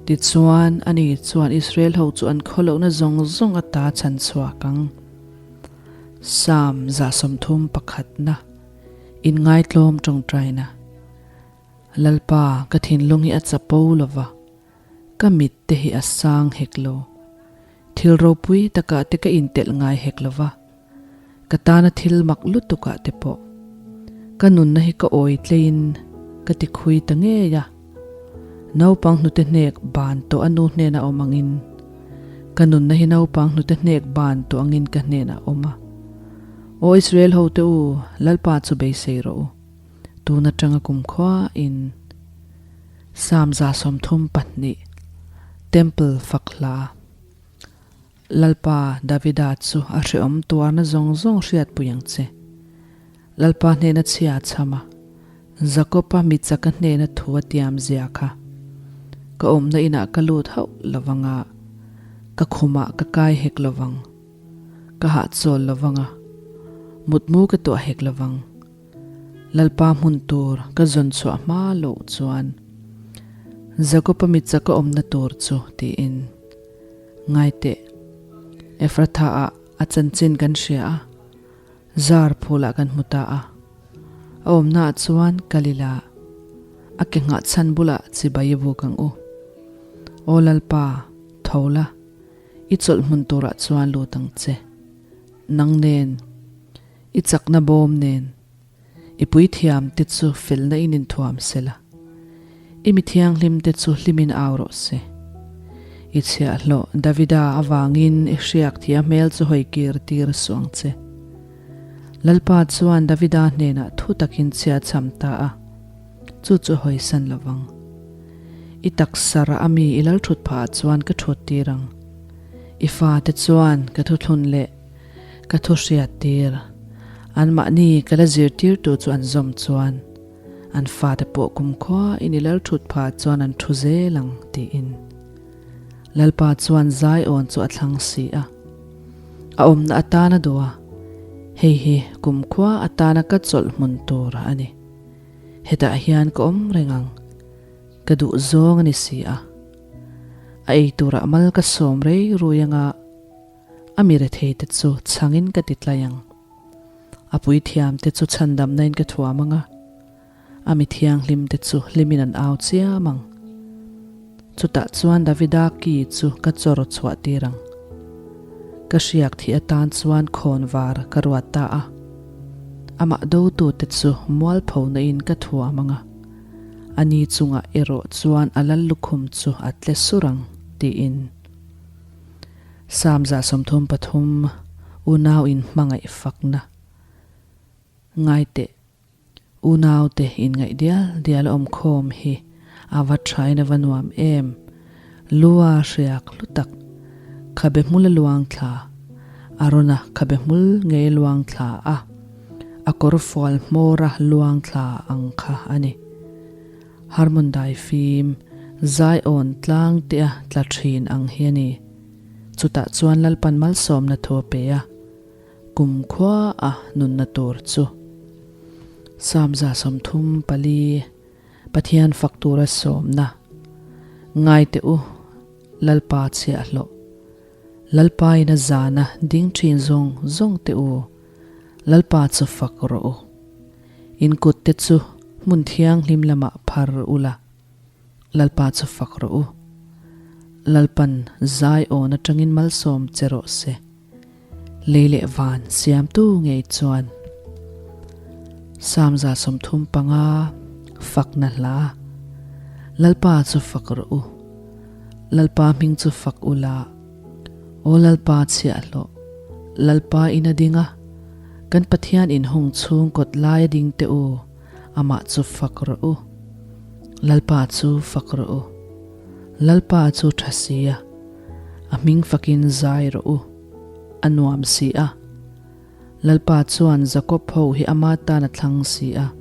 Tichuan, ani chuan Israel ho chu an khawlohna zawng zawng ata chhan chhuak ang. Psalm 31 na, Inngaitlawm tawngtaina. Lalpa, ka thinlung hi a chapo lo va, ka mit te hi a sang hek lo. Thil ropui takah te ka intelh ngai hek lo va, ka tana thil mak lutukah te pawh. Ka nunna hi ka awi tleiin ka ti khui ta ngei a. Naupang hnute hnek ban tawh a nu hnenah awm angin, ka nunna hi naupang hnute hnek ban tawh angin ka hnenah awm a. Aw Israel hote u, Lalpa chu beisei rawh u. Tun atanga kumkhua in Psalm 32, Temple fak hla. Lalpa Davida chu a hrehawm tuarna zawng zawng hriatpui ang che. Lalpa hnena chhia a chham a, Jakob-a mi chaka hnena thu a tiam zia kha. Ka awmna inah ka lut hauh lovang a, ka khumah ka kai hek lovang. Ka hahchawl lovang a, mutmu ka tuah hek lovang. Lalpa hmun tur ka zawn chhuah hma loh chuan Jakob-a mi chaka awmna tur chu tiin. Ngai teh, Ephrathah-ah a chanchin kan hria a, zar phulah kan hmu ta a. A awmnaah chuan kal ila, a ke nghah chhan bulah chibai i buk ang u. Aw Lalpa, tho la, i chawlh hmun turah chuan lut ang che. Nang nen, i chakna bawm nen, I puithiam te chu felna in inthuam sela, i mi thianghlim te chu hlimin au rawh se. I chhiahhlawh Davida avangin i hriak thih a hmel chu hawi kir tir suh ang che. Lalpa chuan Davida hnenah thu takin chhia chham ta a, chu chu hawisan lovang. I taksa rah ami i lal thut phah ah chuan ka thut tir ang. I fate chuan ka thuthlun leh Ka thu hriat tir. Anmahni ka la zirtirtu chu an zawm chuan an fate pawh kumkhua in i lal thut phah chuan an thu zel ang tiin. Lalpa chuan Zion chu a thlang si a. A awmna atana duh a, hei hi kumkhua atana ka chawlh hmun tur a ni. Hetah hian ka awm reng ang. Ka duh zawng a ni si a. A ei turah mal ka sawm rei rui anga. A mi rethei te chu chhangin ka ti tlai ang. A puithiam te chu chhandamna in ka thuam ang a, a mi thianghlim te chu hlimin an au chiam ang. Chutah chuan Davida ki chu ka chawr chhuah tir ang. Ka hriak thih atan chuan khawnvar ka ruat ta a. Amah dotute chu mualphona in ka thuam ang a, ani chungah erawh chuan a lal lukhum chu a tle sur ang, tiin. Psalm 133, Unau in hmangaih fakna ngai teh. Unaute inngaih dial dial a awmkhawm hi a va thain a va nuam em! Lua hriak hlu tak, khabe hmul a luang thla, Arona khabe hmul ngei a luang thla a, a kawr fual hmawr a luang thla ang kha a ni. Harmon dai fim, Zion tlang te a tla thin ang hi a ni. Chutah chuan Lalpan malsawmna thu a pe a. Kumkhua a nunna tur chu Psalm 34 Pathian fak tura sawmna Ngai teh u, Lalpa chhiahhlawh. Lalpa in a zana ding thin zawng zawng teh u, Lalpa chu fak rawh u. In kut te chu hmun thianghlim lamah phar ula, Lalpa chu fak rawh u. Lalpan zai awn atangin malsawm che rawh se. Lei leh van siamtu ngei chuan Psalm 35 fakna hla Lalpa chu fak rawh u, Lalpa hming chu fak u la, Aw Lalpa chhiahhlawh, Lalpa in a ding a, kan Pathian in hung chhung kawt lai a ding teh u, amah chu fak rawh u. Lalpa chu fak rawh u, Lalpa chu tha si a. A hming fakin zai rawh u, a nuam si a. Lalpa chuan Jakob ho hi ama tan a thlang si a.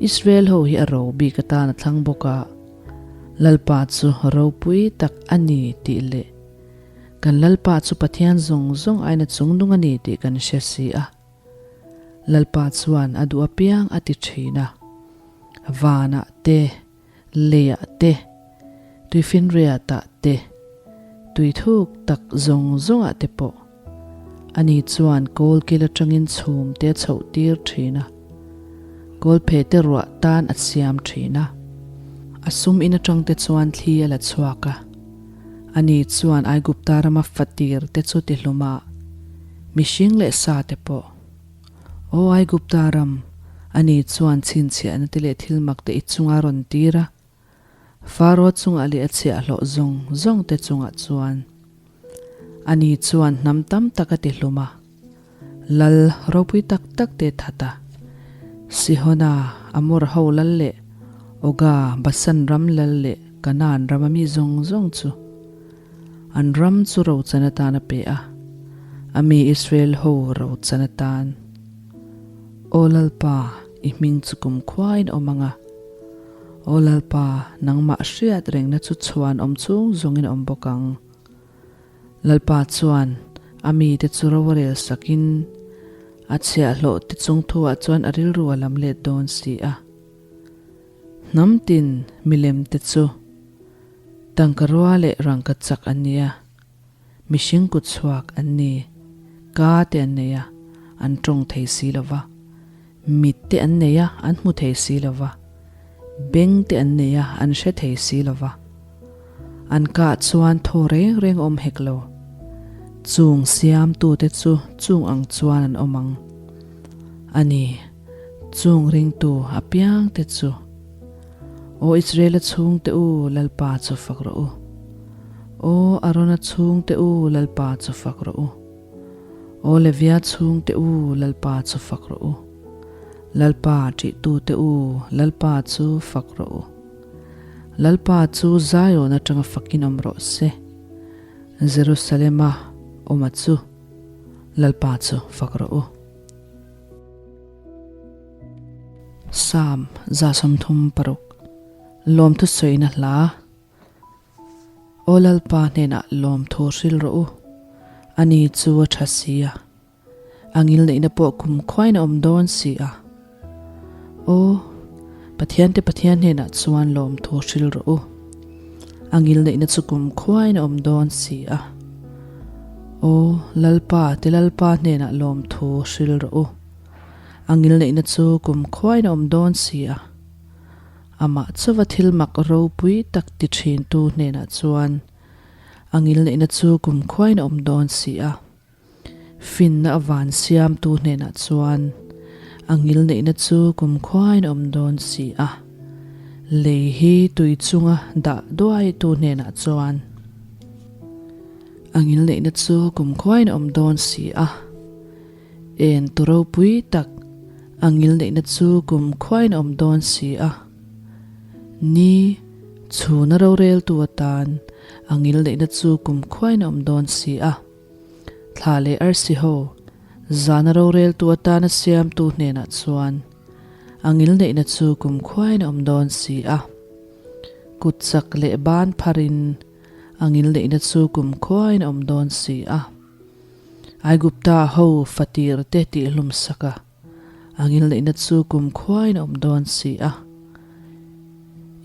Israel ho hi a ro bik atan a thlang bawk a. Lalpa chu ropui tak a ni tih leh kan Lalpa chu Pathian zawng zawng aina chungnung a ni tih kan hre si a. Lalpa chuan a duh apiang a ti thin a. Vanah te. Leiah te, tuifinriatah te, tui thuk tak zawng zawngah te pawh ani chuan kawl kil atangin chhum te a chhoh tir thin a, kawl phe te ruah tan a siam thin a. A sum in atang te chuan thli a la chhuak a, ani chuan Aigupta rama fatir te chu ti hlum a, mihring leh sa te pawh. Aw Aigupta ram, ani chuan chhinchhiahna te leh thil mak te i chunga rawn tir a, Faro chungah leh a chhiahhlawh zawng zawng te chungah chuan. Ani chuan hnam tam tak a ti hlum a, lal ropui tak tak te that a, Sihona, Amor ho lal leh Oga, Basan ram lal leh Kanaan rama mi zawng zawng chu An ram chu rochan atan a pe a, a mi Israel ho rochan atan. Aw Lalpa, i hming chu kumkhuain awm ang a. Aw Lalpa, nangmah hriat rengna chu chhuan awm chung zawngin awm bawk ang. Lalpa chuan a mite chu ro a rel sakin, a chhiahhlawh te chung thuah chuan a rilru a lam let dawn si a. Hnam tin milem te chu Tangka rua leh rangka chak an ni a, mihring kut chhuak an ni, ka te an nei a, an tawng thei si lo va, mit te an nei a, an hmu thei si lo va, beng te an nei a, an hre thei si lo va. An kah chuan thaw reng reng awm hek lo. Chung siamtute chu chung ang chuan an awm ang. A ni, chung ringtu apiangte chu. Aw Israela chhungte u, Lalpa chu fak rawh u. Aw Arona chhungte u, Lalpa chu fak rawh u. Aw Levia chhungte u, Lalpa chu fak rawh u. Lalpa ṭihtute u, Lalpa chu fak rawh u. Lalpa chu Zion aṭanga fakin awm rawh se. Jerusalema awma chu Lalpa chu fak rawh u. Psalm 136, Lawmthu sawina hla. Aw Lalpa hnenah lawmthu hril rawh u, ani chu a tha si a, a ngilneihna pawh kum khuain a awm dawn si a. Aw, Pathiante Pathian hnenah chuan lawmthu hril rawh u, a ngilneihna chu kum khuain a awm dawn si a. Aw, Lalpa te Lalpa hnenah lawmthu hril rawh u. A ngilneihna chu kum khuain a awm dawn si a. Amah chauva thil mak ropui tak ti thintu hnenah chuan. A ngilneihna chu kumkhuain a awm dawn si a. Finna a van siamtu hnenah chuan a ngilneihna chu kumkhuain a awm dawn si a. Lei hi tui chunga dah duaitu hnenah chuan a ngilneihna chu kumkhuain a awm dawn si a. En tu ropui tak a ngilneihna chu kumkhuain a awm dawn si a. Ni chhuna roreltu atan a ngilneihna chu kumkhuain a awm dawn si a. Thla leh arsi ho, zana roreltu atana siamtu hnenah chuan a ngilneihna chu kumkhuain a awm dawn si a. Kut chak leh ban pharin a ngilneihna chu kumkhuain a awm dawn si a. Aigupta ho fatir te tihhlum sak a, a ngilneihna chu kumkhuain a awm dawn si a.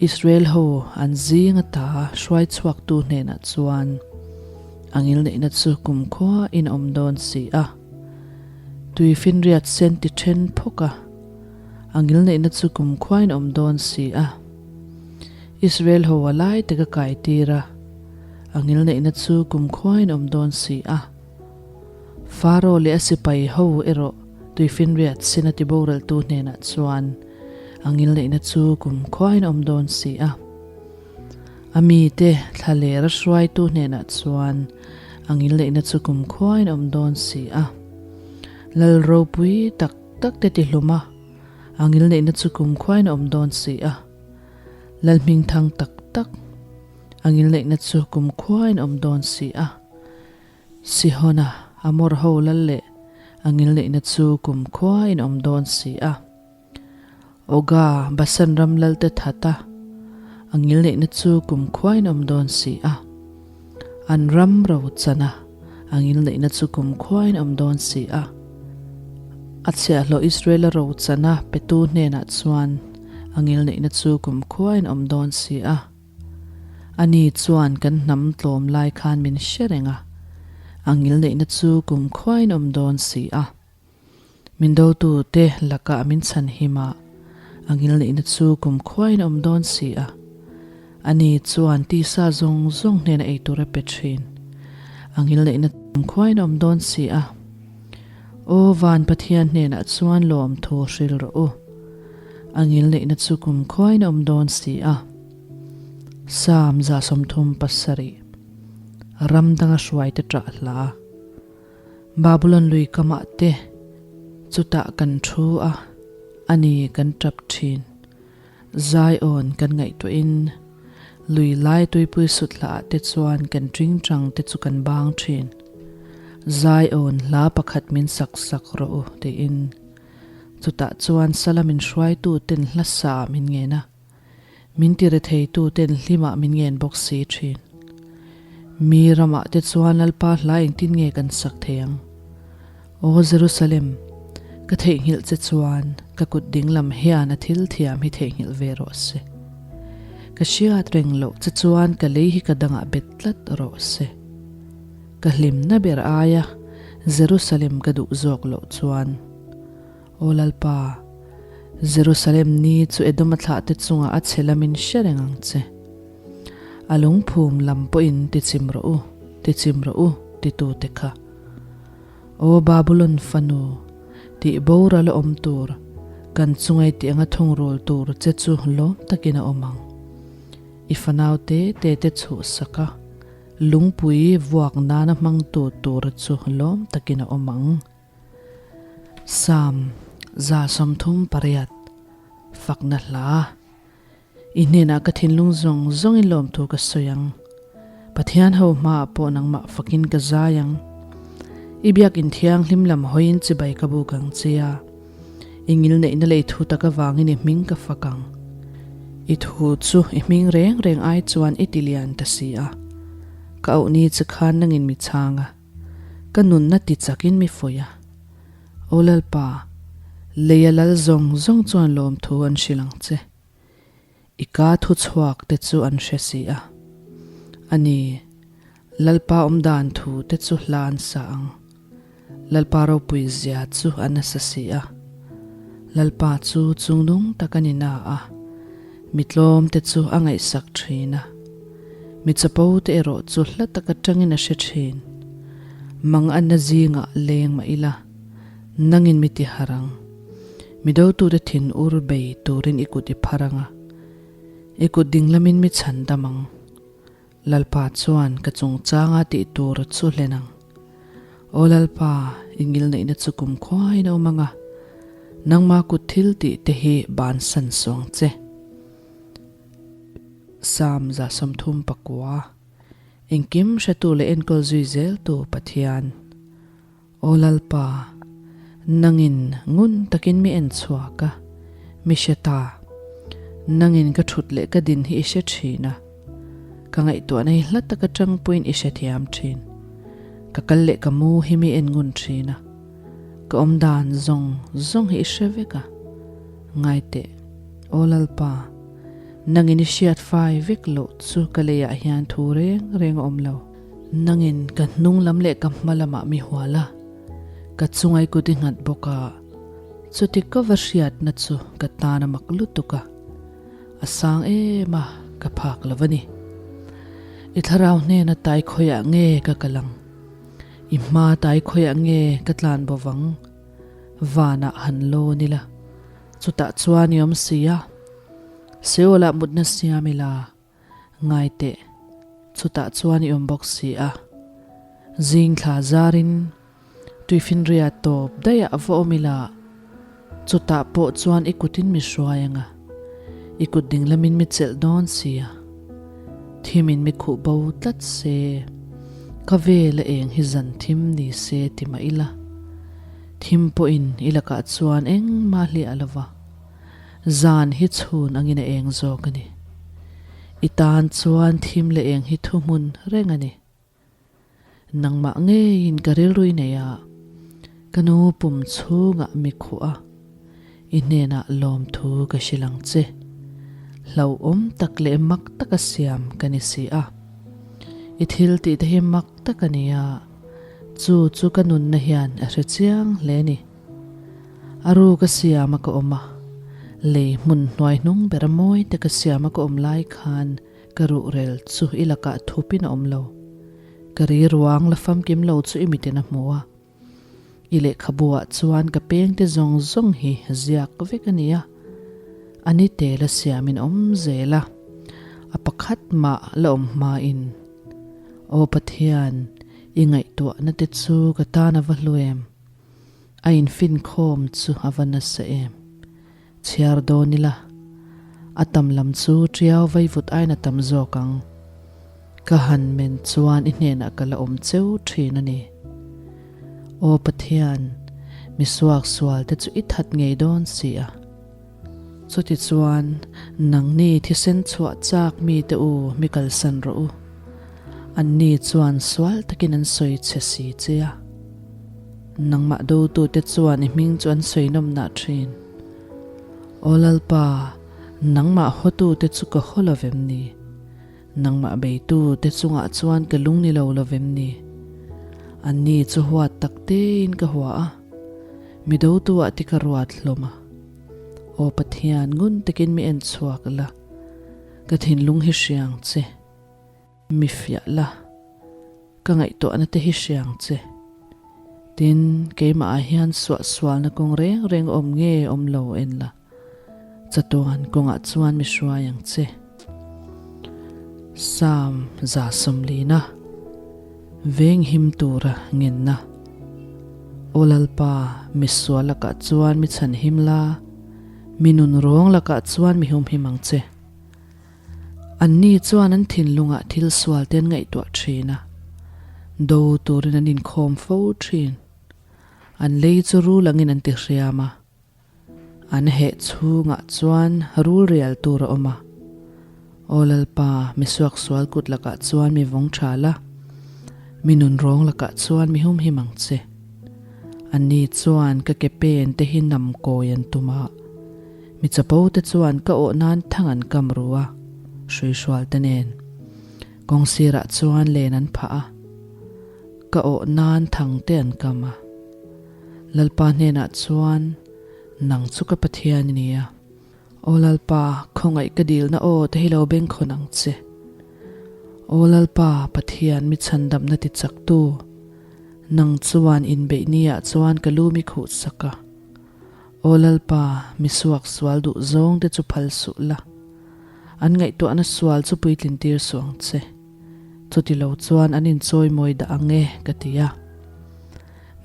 Israel ho an zing ata hruai chhuaktu hnenah chuan a ngilneihna chu kumkhuain a awm dawn si a. Tui finriat sen ti then phawk a, a ngilneihna chu kumkhuain a awm dawn si a. Israel ho a lai tak a kai tir a, a ngilneihna chu kumkhuain a awm dawn si a. Faro leh a sipai ho erawh tuifinriat sin a tiboraltu hnenah chuan a ngilneihna chu kumkhuain a awm dawn si a. A mite thlaler a hruaitu hnenah chuan a ngilneihna chu kumkhuain a awm dawn si a. Lal ropui tak tak te tihlum a, a ngilneihna chu kumkhuain a awm dawn si a. Lal hmingthang tak tak a ngilneihna chu kumkhuain a awm dawn si a. Sihona, Amor ho lal leh a ngilneihna chu kumkhua in awm dawn si a. Oga, Basan ram lal te that a, a ngilneihna chu kumkhua in awm dawn si a. An ram ro chan a, a ngilneihna chu kumkhua in awm dawn si a. A chhiahhlawh Israela ro chan a petu hnenah chuan a ngilneihna chu kumkhua in awm dawn si a. Ani chuan kan hnam tlawm lai khan min hre reng a, a ngilneihna chu kum khuain awm dawn si a. Min dotute lakah min chhan him a, a ngilneihna chu kum khuain awm dawn si a. Ani chuan tisa zawng zawng hnena ei tur a pe thin, a ngilneihna kum khuain awm dawn si a. Aw van Pathian hnenah chuan lawmthu hril rawh u. A ngilneihna chu kum khuain awm dawn si a. Psalm 37 Ram danga hruaite ṭah hla Babulon lui kamah te chutah kan thu a, a ni kan ṭap ṭhin. Zion kan ngaihtuahin lui lai tuipui sut hlaah te chuan kan ṭingṭang te chu kan bang ṭhin. Zion hla pakhat min sak sak rawh u tiin chutah chuan sala min hruaitu ten hla sa min ngen a. Min ti retheitu ten hlimah min ngen bawk si thin. Mi ramah te chuan Lalpa hla engtin nge kan sak thei ang? Aw Jerusalem, ka theihnghilh che chuan ka kut dinglam hian a thil thiam hi theihnghilh ve rawh se. Ka hriat reng loh che chuan ka lei hi ka dangah bet tlat rawh se. Ka hlimna ber aia Jerusalem ka duh zawk loh chuan. Aw Lalpa, Jerusalem ni chu Edoma thlahte chungah a chhe lamin hre reng ang che. A lungphum lam pawhin tichim rawh u, tichim rawh u, titute kha. Aw Babulon fanu, tih boral a awm tur, kan chungai tih anga thungrul tur che chu lawm takin a awm ang. I fanau te te te chhuhsak a, lungpui vuak nana hmangtu tur chu lawm takin a awm ang. Psalm 38 Fakna hla I hnenah ka thinlung zawng zawngin lawmthu ka sawi ang. Pathian ho hmaah pawh nangmah fakin ka zai ang. I biakin thianghlim lam hawiin chibai ka buk ang che a. I ngilneihna leh i thu tak avangin i hming ka fak ang. I thu chu i hming reng reng ai chuan i ti lian ta si a. Ka auhni che khan nangin mi chhang a. Ka nunna ti chakin mi fuih a. Aw Lalpa, leia lal zawng zawng chuan lawmthu an hrilh ang che. I ka thu chhuak te chu an hre si a. A ni, Lalpa awmdan thu te chu hla an sa ang. Lalpa ropui zia chu a nasa si a. Lalpa chu chungnung tak a ni na a, mi tlawm te chu a ngaihsak thin a. Mi chapo te erawh chu hla tak atangin a hre thin. Mang anna zingah leng mah ila, nangin mi ti harh ang. Mi dotute thin ur bei turin i kut i phar ang a, i kut dinglamin mi chhan dam ang. Lalpa chuan ka chungchanga tih tur chu hlen ang. Aw Lalpa, i ngilneihna chu kum khuaiin a awm ang a, nangma kut thil tih te hi bansan suang che. Psalm 39, Engkim hretu leh enkawl zui zeltu Pathian. Aw Lalpa, nangin ngun takin mi en chhuak a, mi hre ta. Nangin ka thut leh ka din hi i hre thin a, ka ngaihtuahna hi hla taka tangpuiin i hrethiam thin. Ka kal leh ka mu hi mi en ngun thin a, ka awmdan zawng zawng hi i hre vek a. Ngaiteh, Aw Lalpa, nangin i hriat fai vek loh chu ka leiah hian thu reng reng a awm lo. Nangin ka hnung lam leh ka hma lamah mi hual a, ka chungai kut i nghat bawk a, chuti ka va hriatna chu ka tan a mak lutuk a, a sang em a, ka phak lo a ni. I thlarau hnena tai khawiah nge ka kal ang? I hma tai khawiah nge ka tlan bo vang? Vanah han lawn ila, chutah chuan i awm si a, Seolah mutna siam ila, Ngai teh, chutah chuan i awm bawk si a. Zing thla zarin tuifinria tawp daih ah va awm ila, chutah pawh chuan i kutin mi hruai ang a, i kut dinglamin mi chelh dawn si a. Thimin mi khuh bo tlat se, ka vel a eng hi zan thim ni se ti mah ila, thim pawhin i lakah chuan engmah hliah lo va. Zan hi chhun angin a eng zawk a ni. I tan chuan thim leh eng hi thuhmun reng a ni. Nangmah ngeiin ka rilru i nei a, ka nu pum chhungah mi khuh a, i hnenah lawmthu ka hrilh ang che. Hlauhawm tak leh mak taka siam ka ni si a. I thil tih te hi mak tak a ni a, chu chu ka nunna hian a hre chiang hle a ni. A ruk a siam a ka awm a, lei hmun hnuai hnung ber a mawi te ka siam a ka awm lai khan ka ruhrel chu i lakah thupin a awm lo. Ka ri ruang la famkim lo chu i mitin a hmu a. I lehkhabu ah chuan ka peng te zawng zawng hi ziak vek a ni a, a ni tel a siamin awm zel a, a pakhat mah la awm hmain. Aw Pathian, i ngaihtuahna te chu ka tan a va hlu em? A infinkhawm chu a va nasa em? Chhiar dawn ila, a tam lam chu ṭiau vaivut aiin a tam zawk ang. Ka han men chuan i hnenah ka la awm cheu ṭhin a ni. Aw Pathian, mi suaksual te chu i that ngei dawn si a. Chutichuan, nangni thisen chhuah chak mite u mi kalsan rawh u. Anni chuan sual takin an sawi che si che a. Nangmah dotute chuan i hming chu an sawi nawmnah thin. Aw Lalpa, nangmah hawtute chu ka haw lo vem ni? Nangmah beitute chungah chuan ka lung ni lo lo vem ni? Anni chu huat tak tein ka hua a, mi dotu-ah ti ka ruat hlawm a. Aw Pathian, ngun takin mi en chhuak la, ka thinlung hi hriang che. Mi fiah la, ka ngaihtuahna te hi hriang che. Tin, keimah ah hian suahsualna kawng reng reng awm nge awm lo en la, chatuan kawngah chuan mi hruai ang che. Psalm 140 Venghim tura ngenna. Aw Lalpa, mi sual lakah chuan mi chhanhim la, mi nun rawng lakah chuan mi humhim ang che. Anni chuan an thinlungah thil sual te an ngaihtuah thin a, do turin an inkhawm fo thin. An lei chu rul angin an ti hriam a, an heh chhungah chuan rul rial tur a awm a. Aw Lalpa, mi suaksual kut lakah chuan mi vawng tha la, mi nunrawng lakah chuan mi humhim ang che. Anni chuan ka ke pen te hi nam kawi an tum a. Mi chapo te chuan ka awh nan thang an kam ru a, hruihrual te nen. Kawng sirah chuan len an phah a, ka awh nan thang te an kam a. Lalpa hnenah chuan, Nang chu ka Pathian i ni a. Aw Lalpa, khawngaih ka dilna aw te hi lo bengkhawn ang che. Aw Lalpa, Pathian, mi chhandamna ti chaktu, nang chuan inbeih niah chuan ka lu mi khuh sak a. Aw Lalpa, mi suak sual duh zawng te chu phal suh la. An ngaihtuahna sual chu puitlin tir suh ang che. Chuti lo chuan an inchawi mawi dah ang e, ka ti a.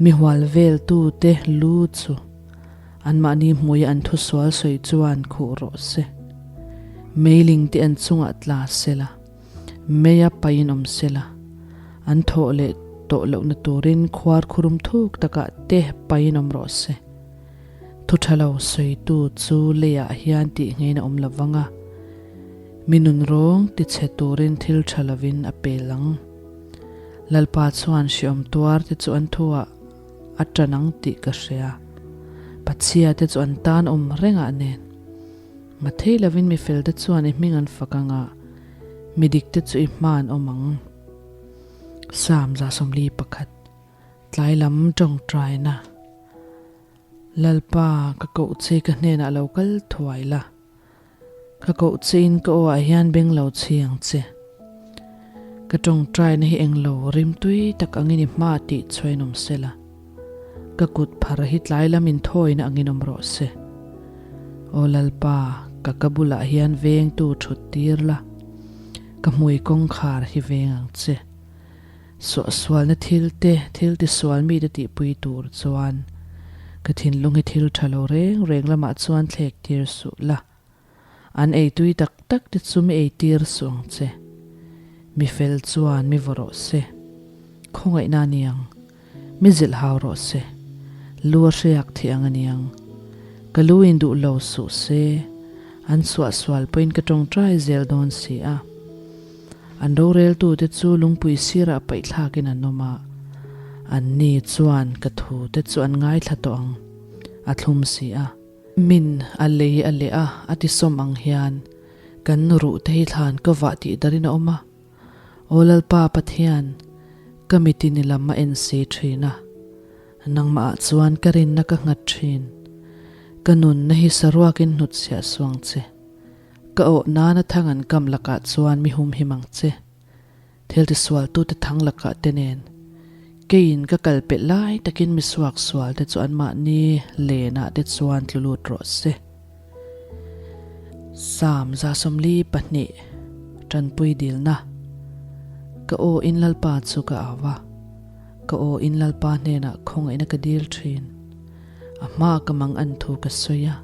Mi hual vel tu te lu chu anmahni hmuia an thusual sawi chuan khuh rawh se. Meiling te an chungah tla se la, meia paiin awm se la, an thawh leh tawh lohna turin khuar khurum thuk takah te paiin awm rawh se. Thu tha lo sawitu chu leiah hian tih ngeiin a awm lo vang a, mi nun rawng tichhe turin thil tha lovin a pel ang. Lalpa chuan hriawm tuar te chu an thuah a tan ang tih ka hria. Pachhia te chu an tan awm rengah nen. Mathei lovin mi fel te chuan i hming an fak ang a, mi dik te chu i hma an awm ang. Psalm 141, Tlai lam tawngtaina. Lalpa, ka koh che ka hnenah lo kal thuai la. Ka koh chein ka aw ah hian beng lo chhi ang che. Ka tawngtaina hi englo rimtui tak angin i hma tih chhuain awm se la. Ka kut phar hi tlai lam inthawina angin awm rawh se. Aw Lalpa, ka ka bulah hian vengtu thut tir la, ka hmui kawngkhar hi veng ang che. Suahsualna thil te, thil tisual mite tihpui tur chuan ka thinlung hi thil tha lo reng reng lamah chuan thlek tir suh la. An ei tui tak tak te chu mi ei tir suh ang che. Mi fel chuan mi vaw rawh se. Khawngaihna a ni ang. Mi zilh hau rawh se. Lu a hriak thih ang a ni ang. Ka lu in duh lo suh se. An suahsual pawhin ka tawngtai zel dawn si a. An roreltute chu lungpui sirah paihthlakin an awm a, anni chuan ka thute chu an ngaithla tawh ang, a thlum si a. Min a lei a leh a, a ti sawm ang hian kan ruhte hi thlan ka vah tih darin a awm a. Aw Lalpa Pathian, ka mitin i lam a en si thin a, nangmahah chuan ka rinna ka nghat thin. Ka nunna hi saruakin hnutchhiah suang che. Ka awh nana thang an kam lakah chuan mi humhim ang che. Thil tisualtute thang lakah te nen. Keiin ka kal pelh lai takin mi suaksual te chu anmahni lenah te chuan tlu lut rawh se. Psalm 142, Tanpui dilna. Ka aw in Lalpa chu ka au a, ka aw in Lalpa hnenah khawngaihna ka dil thin. A hma ka mang an thu ka sawi a,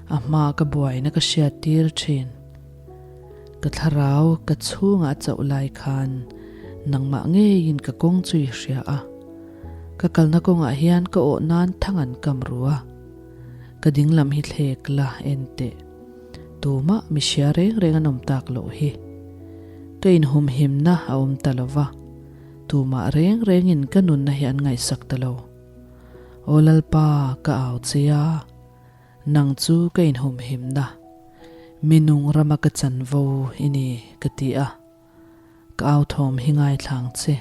a hma ka buaina ka hriat tir thin. Ka thlarau ka chhungah a chauh lai khan nangmah ngeiin ka kawng chu i hria a, ka kalna kawngah hian ka awh nan thang an kam ru a, ka dinglam hi thlek la en teh. Tumah mi hria reng reng an awm tak loh hi. Ka inhumhimna a awm ta lo va, tumah reng rengin ka nunna hi an ngaihsak ta lo. Aw Lalpa, ka au che a, nang chu ka inhumhimna, mi nung rama ka chanvo i ni, ka ti a, ka au thawm hi ngaithlang che.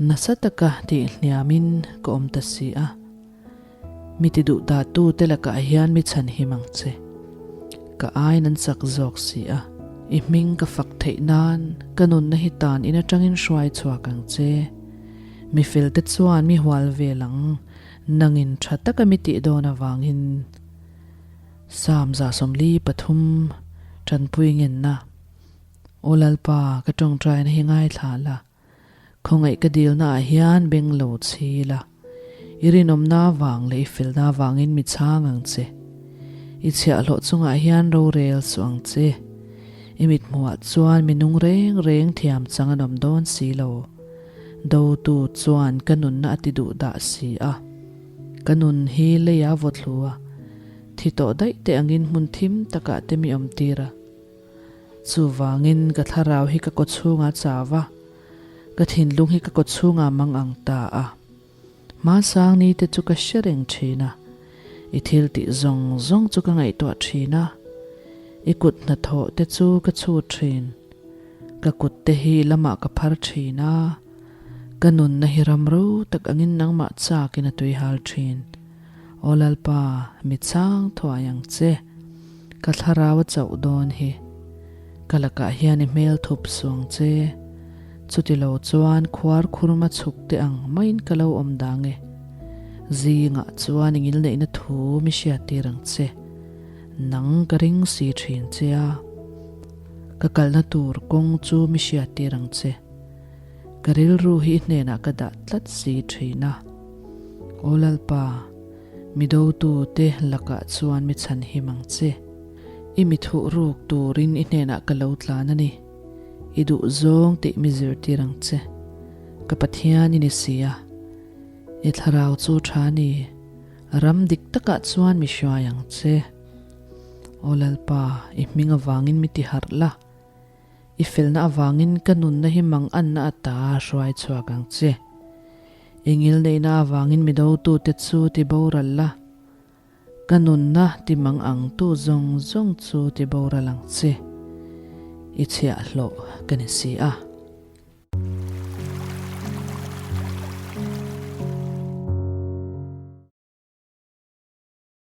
Nasa taka tih hniamin ka awm ta si a, mi ti duh dahtu te lakah hian mi chhanhim ang che. Ka aiin an chak zawk si a, i hming ka fak theih nan ka nunna hi tan in atangin hruai chhuak ang che. Mi felte chuan mi hual vel ang, nangin tha taka mi tih dawn avangin. Psalm 143, Tanpui ngenna, Aw Lalpa, ka tawngtaina hi ngaithla la, khawngaih ka dilna ah hian beng lo chhi la, i rinawmna avang leh i felna avangin mi chhang ang che. I chhiahhlawh chungah hian rorel suh ang che. I mithmuhah chuan mi nung reng reng thiam chang an awm dawn si lo. Dotu chuan ka nunna a ti duh dah si a. Ka nun hi leia vaw thlu a, thi tawh daih te angin hmun thim takah te mi awm tir a. Chuvangin ka thlarau hi ka kaw chhungah chau a, ka thinlung hi ka kaw chhungah mang ang ta a. Hmasang ni te chu ka hre reng thin a, i thil tih zawng zawng chu ka ngaihtuah thin a, i kut hnathawh te chu ka chhut thin. Ka kut te hi lamah ka phar thin a, ka nunna hi ram ro tak angin nangmah chakin a tui hal thin. Aw Lalpa, mi chang thuai ang che, ka thlarau a chauh dawn hi. Ka lakah hian i hmel thup suh ang che. Chutilo chuan khuar khurma chhuk te ang maiin ka lo awm dang e. Zingah chuan i ngilneihna thu mi hriattir ang che. Nang ka ring si thin che a. Ka kalna tur kawng chu mi hriattir ang che. Ka rilru hi i hnenah ka dah tlat si thin a. Aw Lalpa, mi dotute lakah chuan mi chhanhim ang che. I mi thuh ruk turin i hnenah ka lo tlan a ni. I duh zawng tih mi zirtir ang che. Ka Pathian i ni si a. I thlarau chu tha ni. Ram dik takah chuan mi hruai ang che. Aw Lalpa, i hming avangin mi ti harh la. I felna avangin ka nunna hi mang anna ata hruai chhuak ang che. I ngilneihna avangin mi dotute chu ti boral la. Ka nunna ti mang ang tu zawng zawng chu ti boral ang che. I chhiahhlawh ka ni si a.